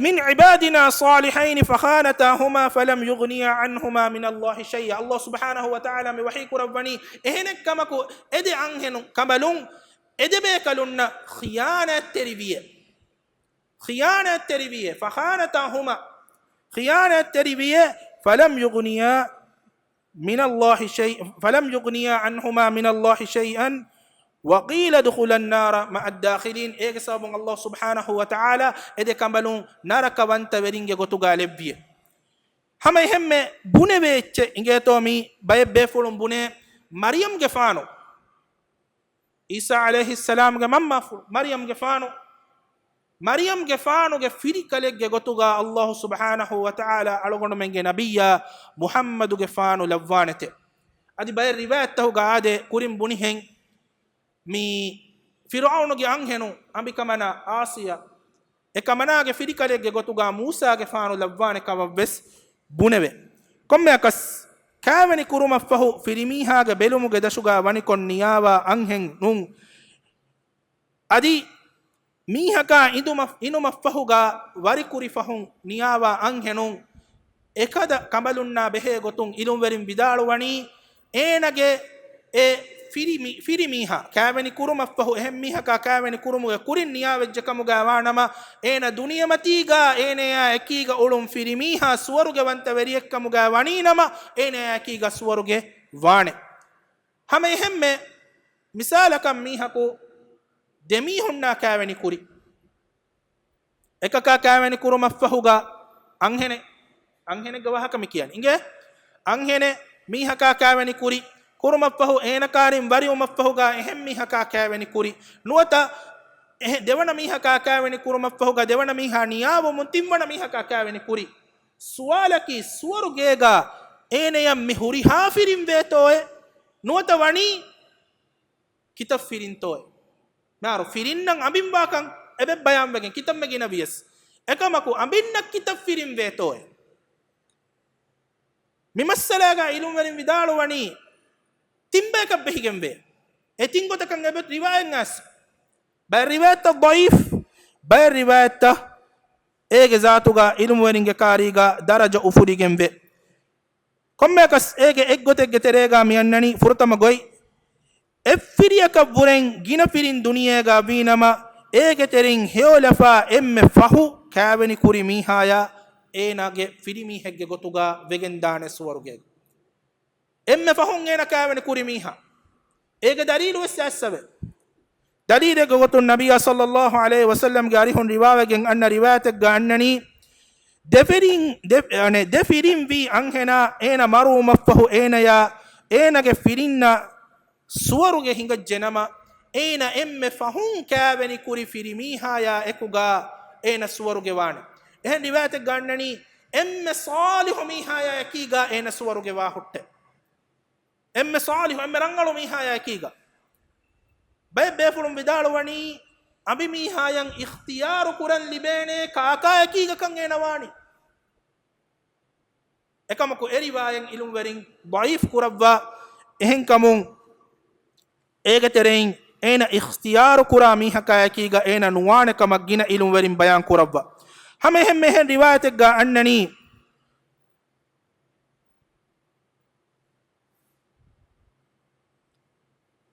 "من عبادنا الصالحين فخانتاهما فلم يغنيا عنهما من الله شيئا." ﷲ ސުބްޙާނަހޫ ވަތަޢާލާ މި ވަޙީ ކުރައްވަނީ، އެހެނެއްކަމަކު، އެ ދެ އަންހެނު ކަނބަލުން އެ ދެބޭކަލުންނަށް ޚިޔާނާތްތެރިވިޔޭ. ޚިޔާނާތްތެރިވިޔޭ، فخانتاهما، ޚިޔާނާތްތެރިވިޔޭ، فلم يغنيا من الله شيء، فلم يغنيا عنهما من الله شيئا وقيل ادخلا النار مع الداخلين. އޭގެ ސަބަބުން ﷲ ސުބްޙާނަހޫ ވަތަޢާލާ އެ ދެ ކަނބަލުން ނަރަކަވަންތަވެރިންގެ ގޮތުގަ ލެއްވިޔޭ. ހަމައެހެންމެ ބުނެވޭ އެއްޗެއް އިނގޭތޯ މީ ބައެއް ބޭފުޅުން ބުނޭ، މަރިޔަމްގެފާނު، ޢީސާ ޢަލައިހިއްސަލާމްގެ މަންމާފުޅު މަރިޔަމްގެފާނު، މަރިޔަމްގެފާނުގެ ފިރިކަލެއްގެ ގޮތުގަ ﷲ ސުބްޙާނަހޫ ވަތަޢާލާ އަޅުގަނޑުމެންގެ ނަބިއްޔާ މުޙައްމަދުގެފާނު ލައްވާނެތެ. އަދި ބައެއް ރިވާޔަތްތަކުގަ އާދޭ، ކުރިން ބުނިހެން، މި ފިރުޢައުނުގެ އަންހެނުން އަނބިކަމަނާ އާސިޔާ، އެކަމަނާގެ ފިރިކަލެއްގެ ގޮތުގަ މޫސާގެފާނު ލައްވާނެ ކަމަށްވެސް ބުނެވޭ. ކޮންމެއަކަސް، ކާވެނި ކުރުމަށްފަހު ފިރިމީހާގެ ބެލުމުގެ ދަށުގަ ވަނިކޮށް ނިޔާވާ އަންހެނުން އަދި މީހަކާ އިނދުމަށް، އިނުމަށްފަހުގާ ވަރިކުރި ފަހުން ނިޔާވާ އަންހެނުން އެކަދަ ކަނބަލުންނާ ބެހޭ ގޮތުން އިލުމްވެރިން ވިދާޅުވަނީ، އޭނަގެ އެ ފިރިމީ، ފިރިމީހާ ކާވެނި ކުރުމަށްފަހު އެހެން މީހަކާ ކާވެނި ކުރުމުގެ ކުރިން ނިޔާވެއްޖެ ކަމުގާ ވާނަމަ، އޭނަ ދުނިޔެމަތީގާ އޭނަޔާ އެކީގަ އުޅުން ފިރިމީހާ ސުވަރުގެވަންތަ ވެރިއެއްކަމުގާ ވަނީނަމަ، އޭނަޔާ އެކީގަ ސުވަރުގެ ވާނެ. ހަމަ އެހެންމެ މިސާލަކަށް މީހަކު ދެމީހުންނާ ކާވެނި ކުރި. އެކަކާ ކާވެނި ކުރުމަށްފަހުގަ އަންހެނެއް، އަންހެނެއްގެ ވާހަކަ މި ކިޔަނީ. އިނގޭ؟ އަންހެނެއް މީހަކާ ކާވެނި ކުރި. ކުރުމަށްފަހު އޭނަ ކާރިން ވަރިވުމަށްފަހުގަ އެހެން މީހަކާ ކާވެނި ކުރި. ނުވަތަ އެހެ-، ދެވަނަ މީހަކާ ކާވެނި ކުރުމަށްފަހުގަ ދެވަނަ މީހާ ނިޔާވުމުން ތިންވަނަ މީހަކާ ކާވެނި ކުރި. ސުވާލަކީ، ސުވަރުގޭގަ އޭނަޔަށް މި ހުރިހާ ފިރިން ވޭތޯއޭ؟ ނުވަތަ ވަނީ ކިތައް ފިރިންތޯއޭ؟ މާރު ފިރިންނަށް އަނބިންވާކަން އެބަ ބަޔާންވެގެން ކިތަންމެ ގިނަ ވިޔަސް، އެކަމަކު އަނބިންނަށް ކިތައް ފިރިން ވޭތޯއޭ؟ މި މައްސަލާގަ އިލުމްވެރިން ވިދާޅުވަނީ ތިން ބަޔަކަށް ބެހިގެންވޭ. އެ ތިން ގޮތަކަށް އެބަ ރިވާޔަތް އައިސް. ބައެއް ރިވާޔަތްތައް ޟަޢީފް، ބައެއް ރިވާޔަތްތައް އޭގެ ޒާތުގަ އިލުމްވެރިންގެ ކާރީގަ ދަރަޖަ އުފުލިގެންވޭ. ކޮންމެއަކަސް އޭގެ އެއްގޮތެއްގެ ތެރޭގަ މި އަންނަނީ ފުރަތަމަ ގޮތް. އެއްފިރިއަކަށްވުރެން ގިނަ ފިރިން ދުނިޔޭގަ ވީނަމަ، އޭގެ ތެރެއިން ހެޔޮލަފާ އެންމެ ފަހު ކާވެނި ކުރި މީހާޔާ އޭނާގެ ފިރިމީހެއްގެ ގޮތުގަ ވެގެންދާނެ ސުވަރުގޭގަ. އެންމެ ފަހުން އޭނަ ކާވެނި ކުރި މީހާ. އޭގެ ދަލީލު ވެސް އައިސްސަވެ. ދަލީލެއްގެ ގޮތުން ނަބިއްޔާ ޞައްލައްލާހު ޢަލައިހި ވަސައްލަމްގެ އަރިހުން ރިވާވެގެން އަންނަ ރިވާޔަތެއްގަ އަންނަނީ، ދެފިރިން، ދެ، އަނެ، ދެ ފިރިން ވީ އަންހެނާ އޭނަ މަރުވުމަށްފަހު އޭނަޔާ އޭނަގެ ފިރިންނަށް ސުވަރުގެ ހިނގައްޖެ ނަމަ، އޭނަ އެންމެ ފަހުން ކާވެނި ކުރި ފިރިމީހާޔާ އެކުގަ އޭނަ ސުވަރުގެ ވާނެ. އެހެން ރިވާޔަތެއްގަ އަންނަނީ، އެންމެ ޞާލިޙު މީހާޔާ އެކީގަ އޭނަ ސުވަރުގެ ވާ ހުއްޓެ. އެންމެ ޞާލިޙު، އެންމެ ރަނގަޅު މީހާޔާ އެކީގަ. ބައެއް ބޭފުޅުން ވިދާޅުވަނީ، އަނބިމީހާޔަށް އިޚްތިޔާރު ކުރަން ލިބޭނޭ ކާކާ އެކީގަކަން އޭނަ ވާނީ. އެކަމަކު އެ ރިވާޔަތް އިލުމްވެރިން ޟަޢީފް ކުރައްވާ. އެހެންކަމުން އޭގެ ތެރެއިން އޭނަ އިޚްތިޔާރު ކުރާ މީހަކާ އެކީގަ އޭނަ ނުވާނެ ކަމަށް ގިނަ އިލުމްވެރިން ބަޔާން ކުރައްވާ. ހަމަ އެހެންމެ އެހެން ރިވާޔަތެއްގަ އަންނަނީ،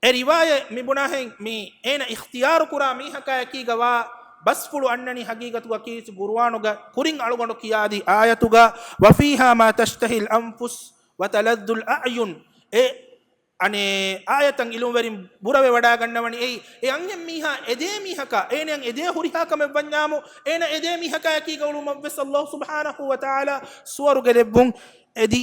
އެ ރިވާޔަތް މި ބުނާހެން މި އޭނަ އިޚްތިޔާރު ކުރާ މީހަކާ އެކީގަ ވާ ބަސްފުޅު އަންނަނީ ހަގީގަތުގަ ކީރިތި ގުރުއާނުގަ ކުރިން އަޅުގަނޑު ކިޔާދި އާޔަތުގަ، "وفيها ما تشتهي الأنفس وتلذ الأعين." އެ އަނެއް އާޔަތަށް އިލުމްވެރިން ބުރަވެ ވަޑާގަންނަވަނީ އެއީ، އެ އަންހެން މީހާ އެދޭ މީހަކާ، އޭނައަށް އެދޭ ހުރިހާ ކަމެއް ވަންޏާމު، އޭނަ އެދޭ މީހަކާ އެކީގަ އުޅުމަށްވެސް ﷲ ސުބްޙާނަހޫ ވަތަޢާލާ ސުވަރުގެ ލެއްވުން އެދި،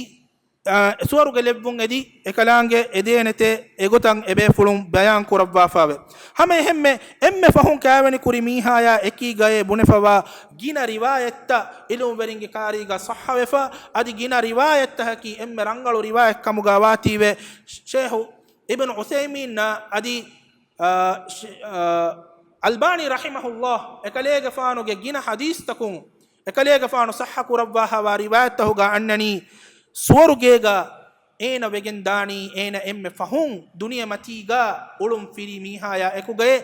އާ، ސުވަރުގެ ލެއްވުން އެދި، އެކަލާނގެ އެދޭނެތޭ އެގޮތަށް އެބޭފުޅުން ބަޔާން ކުރައްވާފައެވެ. ހަމަ އެހެންމެ، އެންމެ ފަހުން ކާވެނި ކުރި މީހާޔާ އެކީގައޭ ބުނެފަވާ ގިނަ ރިވާޔަތްތައް އިލުމްވެރިންގެ ކާރީގަ ޞައްޙަވެފަ، އަދި ގިނަ ރިވާޔަތްތަކަކީ އެންމެ ރަނގަޅު ރިވާޔަތް ކަމުގަ ވާތީވެ، ޝޭޚު އިބްނު ޢުޘައިމީންއާ އަދި، އާ، ޝ-، އާ، އަލްބާނީ ރަޙިމަހުﷲ އެކަލޭގެފާނުގެ ގިނަ ޙަދީޘްތަކުން، އެކަލޭގެފާނު ޞައްޙަ ކުރައްވާހާވާ ރިވާޔަތްތަކުގަ އަންނަނީ، ސުވަރުގޭގަ އޭނަ ވެގެން ދާނީ އޭނަ އެންމެ ފަހުން ދުނިޔެމަތީގަ އުޅުން ފިރި މީހާޔާ އެކުގައޭ.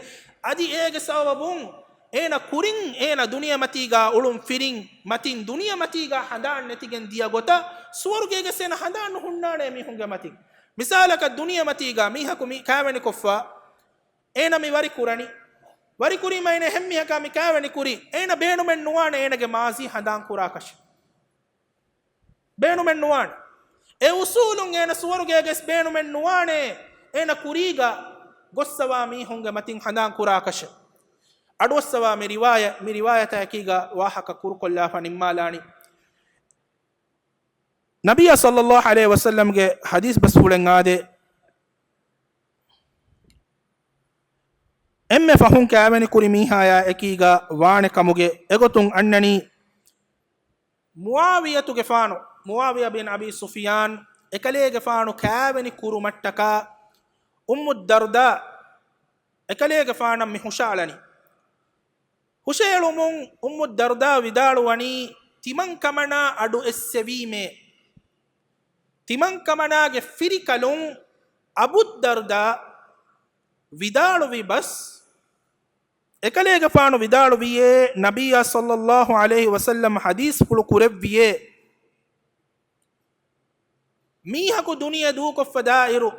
އަދި އޭގެ ސަބަބުން އޭނަ ކުރިން އޭނަ ދުނިޔެމަތީގަ އުޅުން ފިރިން މަތިން ދުނިޔެމަތީގަ ހަނދާން ނެތިގެން ދިޔަ ގޮތަށް ސުވަރުގޭގެ އޭނަ ހަނދާން ނުހުންނާނެ މީހުންގެ މަތިން. މިސާލަކަށް ދުނިޔެމަތީގަ މީހަކު މި ކާވެނިކޮށްފަ، އޭނަ މި ވަރި ކުރަނީ. ވަރި ކުރީމަ އޭނަ އެހެން މީހަކާ މި ކާވެނި ކުރީ. އޭނަ ބޭނުމެއް ނުވާނެ އޭނަގެ މާޒީ ހަނދާން ކުރާކަށެއް. ބޭނުމެއް ނުވާނެ. އެ އުސޫލުން އޭނަ ސުވަރުގޭގެސް ބޭނުމެއް ނުވާނެ އޭނަ ކުރީގަ ގޮއްސަވާ މީހުންގެ މަތިން ހަނދާން ކުރާކަށެއް. އަޑުއައްސަވާ މި ރިވާޔަ-، މި ރިވާޔަތާ އެކީގަ ވާހަކަ ކުރުކޮށްލާފަ ނިންމާލާނީ. ނަބިއްޔާ ޞައްލައްލާހު ޢަލައިހި ވަސައްލަމްގެ ޙަދީޘް ބަސްފުޅެއް އާދޭ، އެންމެ ފަހުން ކާވެނި ކުރި މީހާޔާ އެކީގަ ވާނެ ކަމުގެ އެގޮތުން އަންނަނީ، މުޢާވިޔަތުގެފާނު، މުޢާވިޔާ ބިން އަބީ ސުފިޔާން، އެކަލޭގެފާނު ކާވެނި ކުރުމަށްޓަކާ އުއްމުއްދަރްދާ އެކަލޭގެފާނަށް މި ހުށައަޅަނީ. ހުށައެޅުމުން އުއްމުއްދަރްދާ ވިދާޅުވަނީ، ތިމަންކަމަނާ އަޑު އެއްސެވީމޭ. ތިމަންކަމަނާގެ ފިރިކަލުން އަބުއްދަރްދާ ވިދާޅުވި ބަސް، އެކަލޭގެފާނު ވިދާޅުވިއޭ، ނަބިއްޔާ ޞައްލައްލާހު ޢަލައިހި ވަސައްލަމަ ޙަދީޘްފުޅު ކުރެއްވިއޭ، މީހަކު ދުނިޔެ ދޫކޮށްފަ ދާއިރު،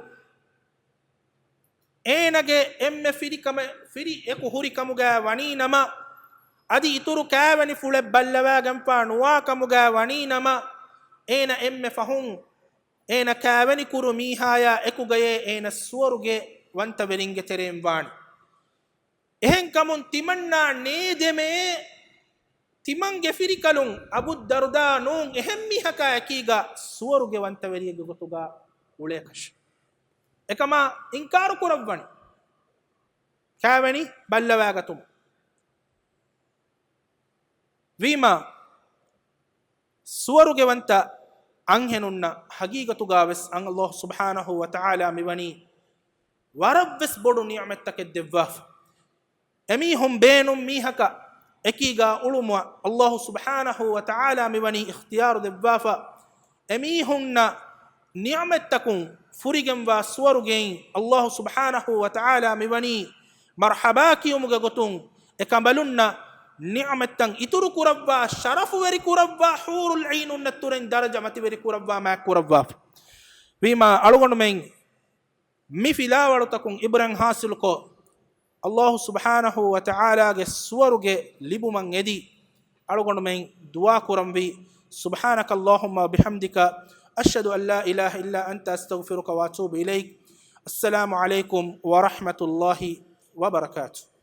އޭނަގެ އެންމެ ފިރިކަމެއް، ފިރި އެކު ހުރި ކަމުގައި ވަނީ ނަމަ، އަދި އިތުރު ކާވެނި ފުޅެއް ބައްލަވާގެންފާ ނުވާ ކަމުގައި ވަނީ ނަމަ، އޭނަ އެންމެ ފަހުން އޭނަ ކާވެނި ކުރު މީހާޔާ އެކުގަޔޭ އޭނަ ސުވަރުގެ ވަންތަވެރިންގެ ތެރެއިން ވާނެ. އެހެންކަމުން ތިމަންނާ ނޭދެމޭ، ތިމަންގެ ފިރިކަލުން އަބޫ ދަރްދާ ނޫން އެހެން މީހަކާ އެކީގަ ސުވަރުގެ ވަންތަވެރިއެއްގެ ގޮތުގަ އުޅޭކަށެއް. އެކަމާ އިންކާރު ކުރައްވަނީ ކާވެނި ބައްލަވާގަތުމަށް. ވީމާ، ސުވަރުގެ ވަންތަ އަންހެނުންނަށް ހަގީގަތުގަ ވެސް އަން ﷲ ސުބްޙާނަހޫ ވަތަޢާލާ މިވަނީ ވަރަށް ވެސް ބޮޑު ނިޢުމަތްތަކެއް ދެއްވާފަ. އެމީހުން ބޭނުން މީހަކަށް އެކީގަ އުޅުމަށް ﷲ ސުބްޙާނަހޫ ވަތަޢާލާ މިވަނީ އިޚްތިޔާރު ދެއްވާފަ. އެމީހުންނަށް ނިޢުމަތްތަކުން ފުރިގެންވާ ސުވަރުގެއިން ﷲ ސުބްޙާނަހޫ ވަތަޢާލާ މިވަނީ މަރްޙަބާ ކިޔުމުގެ ގޮތުން އެކަނބަލުންނަށް ނިޢުމަތްތައް އިތުރު ކުރައްވާ، ޝަރަފުވެރި ކުރައްވާ، ޙޫރުލް ޢީނުންނަށް ތުރެއިން ދަރަޖަ މަތިވެރި ކުރައްވާ، މާތް ކުރައްވާފަ. ވީމާ، އަޅުގަނޑުމެން މި ފިލާވަޅުތަކުން އިބްރަތް ޙާޞިލުކޮށް، ﷲ ސުބްޙާނަހޫ ވަތަޢާލާގެ ސުވަރުގެ ލިބުމަށް އެދި، އަޅުގަނޑުމެން ދުޢާ ކުރަންވީ. سبحانك اللهم وبحمدك، أشهد أن لا إله إلا أنت، أستغفرك وأتوب إليك. السلام عليكم ورحمة الله وبركاته.